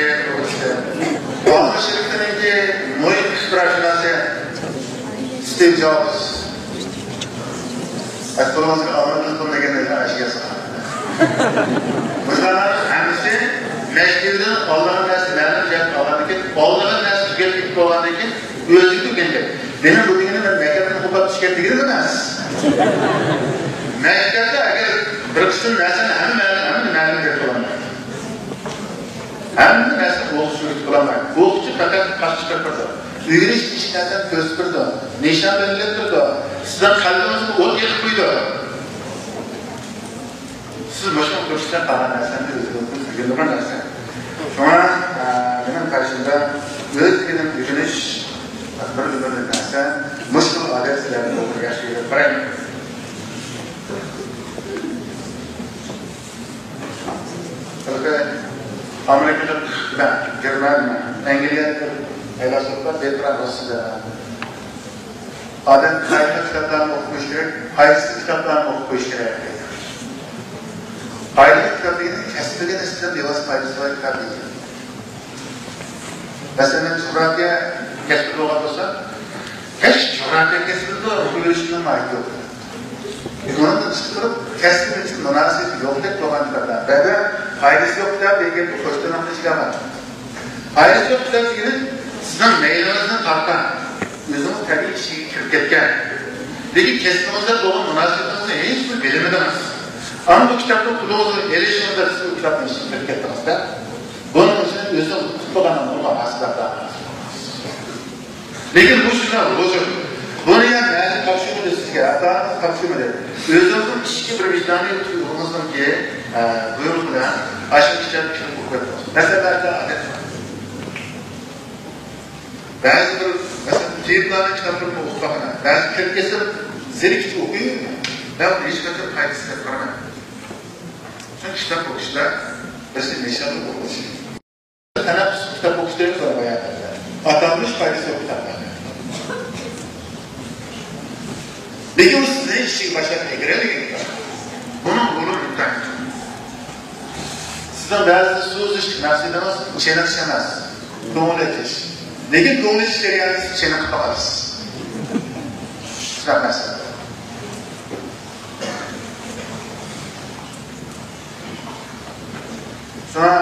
ئالما شىركىتىنىڭكى مۇھىم ئىختىراچىلىرى ستىۋ جوبس. ئەسقۇرۇڭىزغا ئالما تېلېفون دېگەندە ئاشۇ ياسىغان. مۇشۇلارنىڭ ھەممىسى مەكتىۋىدىن ئالىدىغان نەرسە مەلۇم جەھەتتە ئالغاندىن كېيىن، ئالىدىغان نەرسە تۈگەپ كېتىپ بولغاندىن كېيىن ئۆزى تۈگەندەك. مېنىڭ بۇ دېگىنىم مەن مەكتەپتىن قوپۇپ چۈشكەن دېگىنىم ئەمەس. مەكتەپتە ئەگەر بىر قىسىم نەرسىنى ھەممە مەلۇم، ھەممە مەلۇم دەپ بولالمايدۇ. ھەممە نەرسە ئوقۇتقۇچى ئۆگىتىپ بولالمايدۇ. ئوقۇتقۇچى پەقەت قاش چىقىرىپ بېرىدۇ. ئۆگىنىش دېگەن نەرسىنى كۆرسىتىپ بېرىدۇ. نىشان بەلگىلەپ بېرىدۇ. سىزنىڭ قەلبىڭىزگە ئوت يېقىپ قويىدۇ. سىز مۇشۇنى كۆرسىتسە قالغان نەرسىنى ئۆزىڭىزدىن ئۆگىنىدىغان نەرسە. شۇڭا، ئە، مېنىڭ قارىشىمدا ئۆز تىلىنى ئۆگىنىش بىر ئۆمۈرلۈك نەرسە. مۇشۇ ئادەت سىلەرنى بولدۇرۇپ ياخشى يېرىپ قارايمەن. ھېلىقى ئامېرىكىلىق، نېمە، گېرمانىيە، ئەنگلىيەلىك بىر پەيلاسوپلار بىرقانچە ئادەم قايسى كىتابلارنى ئوقۇپ قويۇش كېرەك، قايسى كىتابلارنى ئوقۇپ قويۇش كېرەك دەيدۇ. قايسى كىتاب دېگىنى كەسپىگە نىسبەتەن بىۋاسىتە پايدىسى بار كىتاب دېيىلگەن. مەسىلەن، مەن جۇغراپىيە كەسپىدە بولغان بولسام، ھېچ جۇغراپىيە كەسپىدە ئوقۇۋېلىشنىڭ ماھىيىتى يوق. ئۇنىڭدىن چىقىپ تۇرۇپ، كەسپىم ئۈچۈن مۇناسىۋىتى يوقتەك بولغان كىتابلار. بەزىدە پايدىسى يوق كىتاب دېگەن گەپنى قوشتۇرماقچى كەلمەيدۇ. پايدىسى يوق كىتاب دېگىنى سىزنىڭ مەيلىڭىزنى تارتقان، ئۆزىڭىز تەبىئىي ئىچىگە كىرىپ كەتكەن، لېكىن كەسپىڭىزدە بولغان مۇناسىۋىتىڭىزنى ھېچبىر بىلمىدىڭىز. ئەمما بۇ كىتابنى قولىڭىزغا ئېلىشىڭىزدا سىز ئۇ كىتابنىڭ ئىچىگە كىرىپ كەتتىڭىزدە، بۇنىڭ ئۈچۈن ئۆزىڭىز ئۇقۇپ بولغان نۇرغۇن ھاسىلاتلار. لېكىن بۇ شۇنداق ھۇزۇر. بۇنى يەنە نەدىن تاپشۇرمىدى سىزگە؟ ئاتا-ئانىڭىز تاپشۇرمىدى. ئۆزىڭىزنىڭ ئىچكى بىر ۋىجدانىي تۇيغۇڭىزنىڭكى، ئە، بۇيرۇق بىلەن ئاشۇ كىتابنى كىرىپ ئوقۇپ بېرىڭ. مەسىلەن، بەزىلەر ئادەت بار. بەزى بىر، مەسىلەن، تېۋىپلارنىڭ كىتابلىرىنى ئوقۇپ باقىمەن. بەزى كىرىپ كەتسە زېرىكىپ ئوقۇيمەن. مەن ئۇنى ھېچقاچان پايدىسىز دەپ قارىمايمەن. چۈنكى كىتاب ئوقۇشتا بىرسى نىشانلىق ئوقۇش. تەنەپپۇس كىتاب ئوقۇش دەيمىز بايان. ئاتالمىش پايدىسى يوق كىتابلاردا. لېكىن ئۇ سىزنى ئىشىككە باشلاپ ئەكىرەلىگەن كىتاب. بۇنىڭ رولى ئىنتايىن چوڭ. سىزنىڭ بەزى سۆزلىشىش مەقسىتىڭىز چېنىقىش ئەمەس، كۆڭۈل ئېچىش. لېكىن كۆڭۈل ئېچىش جەريانىدا سىز چېنىقىپ قالىسىز. شۇنداق مەسىلە. شۇڭا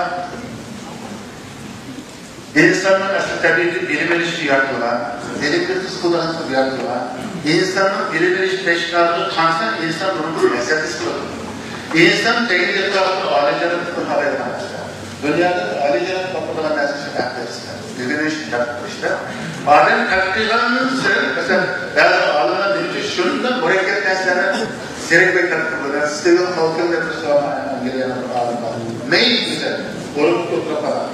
ئىنساننىڭ ئەسلى تەبىئىتى بىلىم ئېلىش ئۈچۈن يارىتىلغان، بىلىمنى ھېس قىلىدىغان قىلىپ يارىتىلغان. ئىنساننىڭ بىلىم ئېلىش تەشنالىقى قانسا، ئىنسان بۇنىڭدىن لەززەت ھېس قىلىدۇ. ئىنسان تەگلىك ئەتراپىدا ئالىيجانابلىقنى خالايدىغان نەرسە. دۇنيادا ئالىيجاناب تاپىدىغان نەرسە ئەقىل ئىسلام. ئۆگىنىش، تەتقىق قىلىشتا ئادەم تەتقىق قىلغانسېرى، مەسىلەن، بەزى ئالىملار نېمىشۇنداق مۇرەككەپ نەرسىلەرنى زېرەك بەك تەتقىق قىلىدۇ. سىتېۋېن خاۋكىڭ دەپ بىر سوئالنى ئانگلىيەنىڭ بىر ئالىمى بار. مەينىز دېسە، ئورۇنلۇق ئولتۇرۇپ قالغان.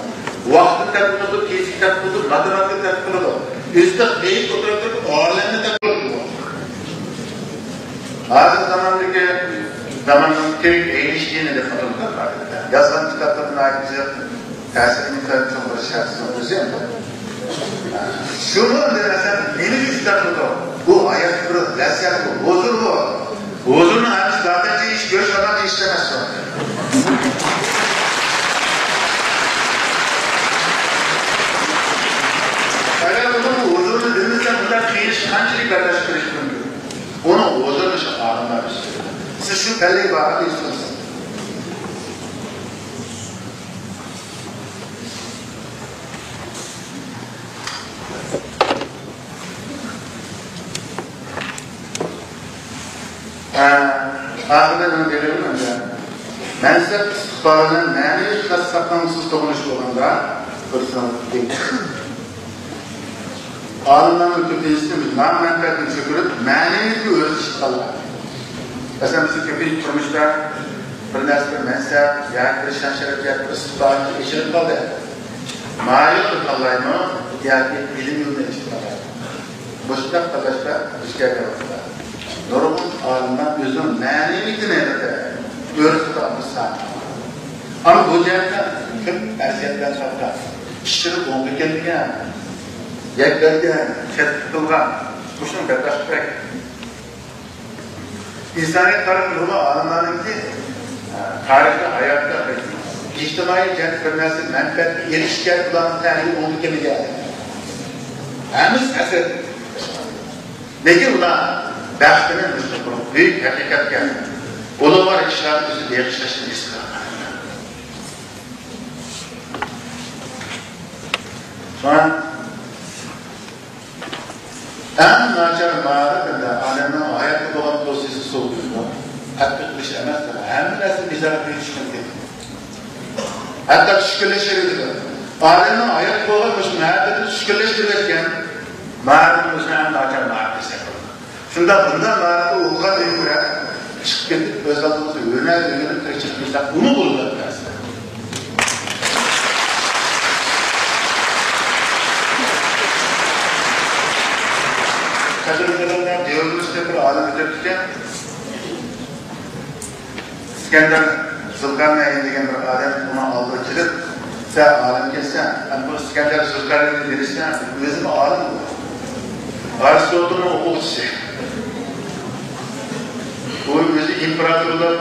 ۋاقىتنى تەتقىق قىلىدۇ، فىزىكا تەتقىق قىلىدۇ، ماتېماتىكا تەتقىق قىلىدۇ. ئۆزىدەك مەينىز ئولتۇرۇپ تۇرۇپ، ئالەمنى تەتقىق قىلىدۇ. ھازىر زاماندىكى، زاماننىڭ كىرىك ئەينشتىينى دەپ ئاتىلىدۇ. يازغان كىتابلىرى ناھايىتى جىق، تەسىرى ناھايىتى چوڭ بىر شەخسنىڭ ئۆزى ئەمدى. شۇنى دېمەسەم، نېمە ئۈچۈن كىتاب ئوقۇيدۇ؟ بۇ ھاياتتا بىر لەززەت، بۇ ھۇزۇر بۇ. ھۇزۇرنىڭ ھەممىسى زادەن يېيىش، گۆش ئالغان يېيىش ئەمەس شۇ. ئەگەر ئۇنىڭ ھۇزۇرىنى بىلمىسەم، بۇنداق قىينىلىشنى قانچىلىك بەرداشلىق قىلىش مۇمكىن؟ ئۇنىڭ ھۇزۇرىنى شۇ ئالىملار بىلىدۇ. سىز شۇ پەللىگە بارغاندا ھېس قىلىسىز. ئاخىرىدا مەن دېگىنىم، مەنسەپ ئىستىقبال بىلەن مەنىۋى ئىخلاس ساقلانغۇسىز توقۇنۇش بولغاندا، بىر سۆڭەك. ئالىملارنىڭ كۆپىنچىسى مەنپەئەتنى چۆكۈرۈپ، مەنىۋىيەتكە ئۆزلىشىپ قالغان. مەسىلەن، بىزنىڭ كۆپىنچە تۇرمۇشتا بىر نەرسە، بىر مەنسەپ ياكى بىر شان-شەرەپ ياكى بىر ئىستىقبال ئېچىلىپ قالدى. مانا يولنى تاللايمۇ ياكى بىلىم يولىنى ئېچىپ قالاي؟ مۇشۇنداق تاللاشتا دۇچ كەلگەن ۋاقىتتا نۇرغۇن ئالىملار ئۆزىنىڭ مەنىۋىيىتىنى ھېلىقى ئۆرۈپ تۇرغان بىر ساھە. ئەمما بۇ جەھەتتە كۆپ ئەزىيەتلەر تارتقان، ئىشلىرى ئوڭغا كەلمىگەن، يەك بەرگەن، تەتقىق قىلغان، مۇشۇنىڭ بەرداشلىقى كېرەك. ئىنسانىيەت تارىخى نۇرغۇن ئالىملارنىڭكى، ئە، تارىخىي ھاياتىدا بىر ئىجتىمائىي جەھەتتە بىر نەرسە مەنپەئەتكە ئېرىشكەن، بۇلارنىڭ تەلىيى ئوڭدا كەلمىگەن. ھەممىسى ھەسرەت. لېكىن ئۇلار بەختىنى مۇشۇ بىر بۈيۈك ھەقىقەتكە، ئۇلۇغۋار ئىشلارنى ئۆزىگە بېغىشلاشنى ھېس قىلغان. شۇڭا ئەڭ ناچار مائارىپ ئەمدى ئادەمنىڭ ھاياتتا بولغان پوزىتسىيىسى سوۋۇتىدۇ. تەتقىق قىلىش ئەمەس، ھەممە نەرسە مىزانغا قويۇش مۇمكىن. ھەتتا چۈشكۈنلىشىۋېتىدۇ. ئادەمنىڭ ھاياتتا بولغان مۇشۇ مەھەببىتىنى چۈشكۈنلەشتۈرۈۋەتكەن مائارىپنى ئۆزىنى ئەڭ ناچار مائارىپ دېسەك بولىدۇ. شۇنداق، بۇنداق مائارىپقا ئوقۇغاندىن كۆرە چىقىپ كېتىپ، ئۆز ئالدىمىزغا ھۈنەر ئۆگىنىپ تىرىكچىلىك قىلساق، ئۇمۇ بولىدۇ دەپ بەرسە. قەدىرلىگەنلەر، دېۋىرىمىزدە بىر ئالىم ئۆتۈپتىكەن. ئىسكەندەر زۇلقەرنەين دېگەن بىر ئادەم ئۇنىڭ ئالدىغا كېلىپ، سەن ئالىم ئىكەنسەن، ئەمما بۇ ئىسكەندەر زۇلقەرنەيننى بىلىسەن، ئۆزىمۇ ئالىم بۇ. ئارىستوتېلنىڭ ئوقۇغۇچىسى. ئۇ ئۆزى ئىمپېراتور بولۇپ،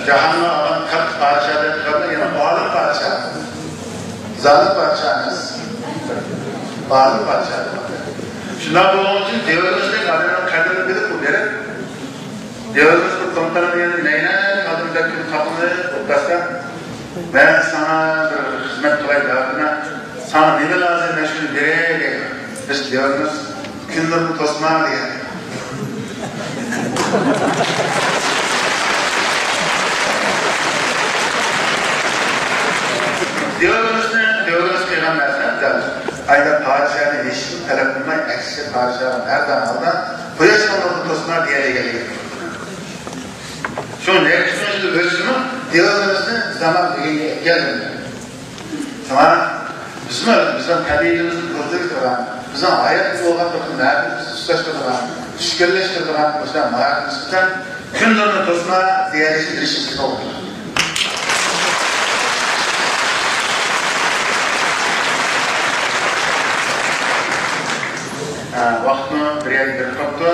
جاھاننى ئالغان كاتتا پادىشاھ دەپ قارىغاندا، يەنە ئالىم پادىشاھ. زالىم پادىشاھ ئەمەس. ئالىم پادىشاھ. شۇنداق بولغان ئۈچۈن دېۋىرىمىزدەك ئادەمنىڭ قەدرىنى بىلىپ، ئۇ بېرىپ، دېۋىرىمىز بىر قومۇتاننىڭ يېنىدا مەينەت ئادەمدەك كۈلۈپ قاپتۇ، ئوبدانسەن. مەن ساڭا بىر خىزمەت قىلاي دەۋاتىمەن. ساڭا نېمە لازىم، مەن شۇنى بېرەي دەيدۇ. بىز دېۋىرىمىز كۈنلىرىنى توسما دېگەن. دېۋىرىمىزنى، دېۋىرىمىز قىلغان نەرسە دەل ئايدا پادىشاھنى ھېچ تەلەپ قىلماي، ئەكسىچە پادىشاھقا ھەر دائىم ھالدا دېگەنلىكى. شۇ نەچچە مىڭ يىل ئۆتسىمۇ، دىۋانىمىزنى زامان بۈگۈنگە ئەكەلمىدى. شۇڭا بىزمۇ بىزنىڭ تەبىئىتىمىزنى بۇزدۇرۇپ تۇرغان، بىزنىڭ ھايات بولغان بىر مەنىمىزنى سۇسلاشتۇرىدىغان، چۈشكۈنلەشتۈرىدىغان مۇشۇنداق ماھارەتلىرىمىز بىلەن كۈنلىرىنى توسما زىيادە ئېلىشىمىز كېرەك. ھە، ۋاقىتمۇ بىر يەرگە بېرىپ قاپتۇ.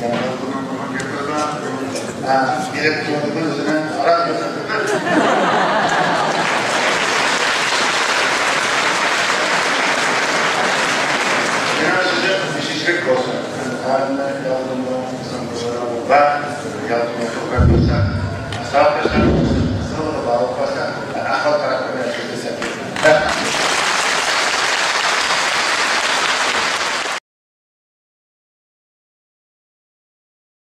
يەنە بۇنىڭ بۇنىڭ گەپلىرى بار. ھە، بېرىپ تۇرىدىغان ئۆزىنىڭ ئارام يوق.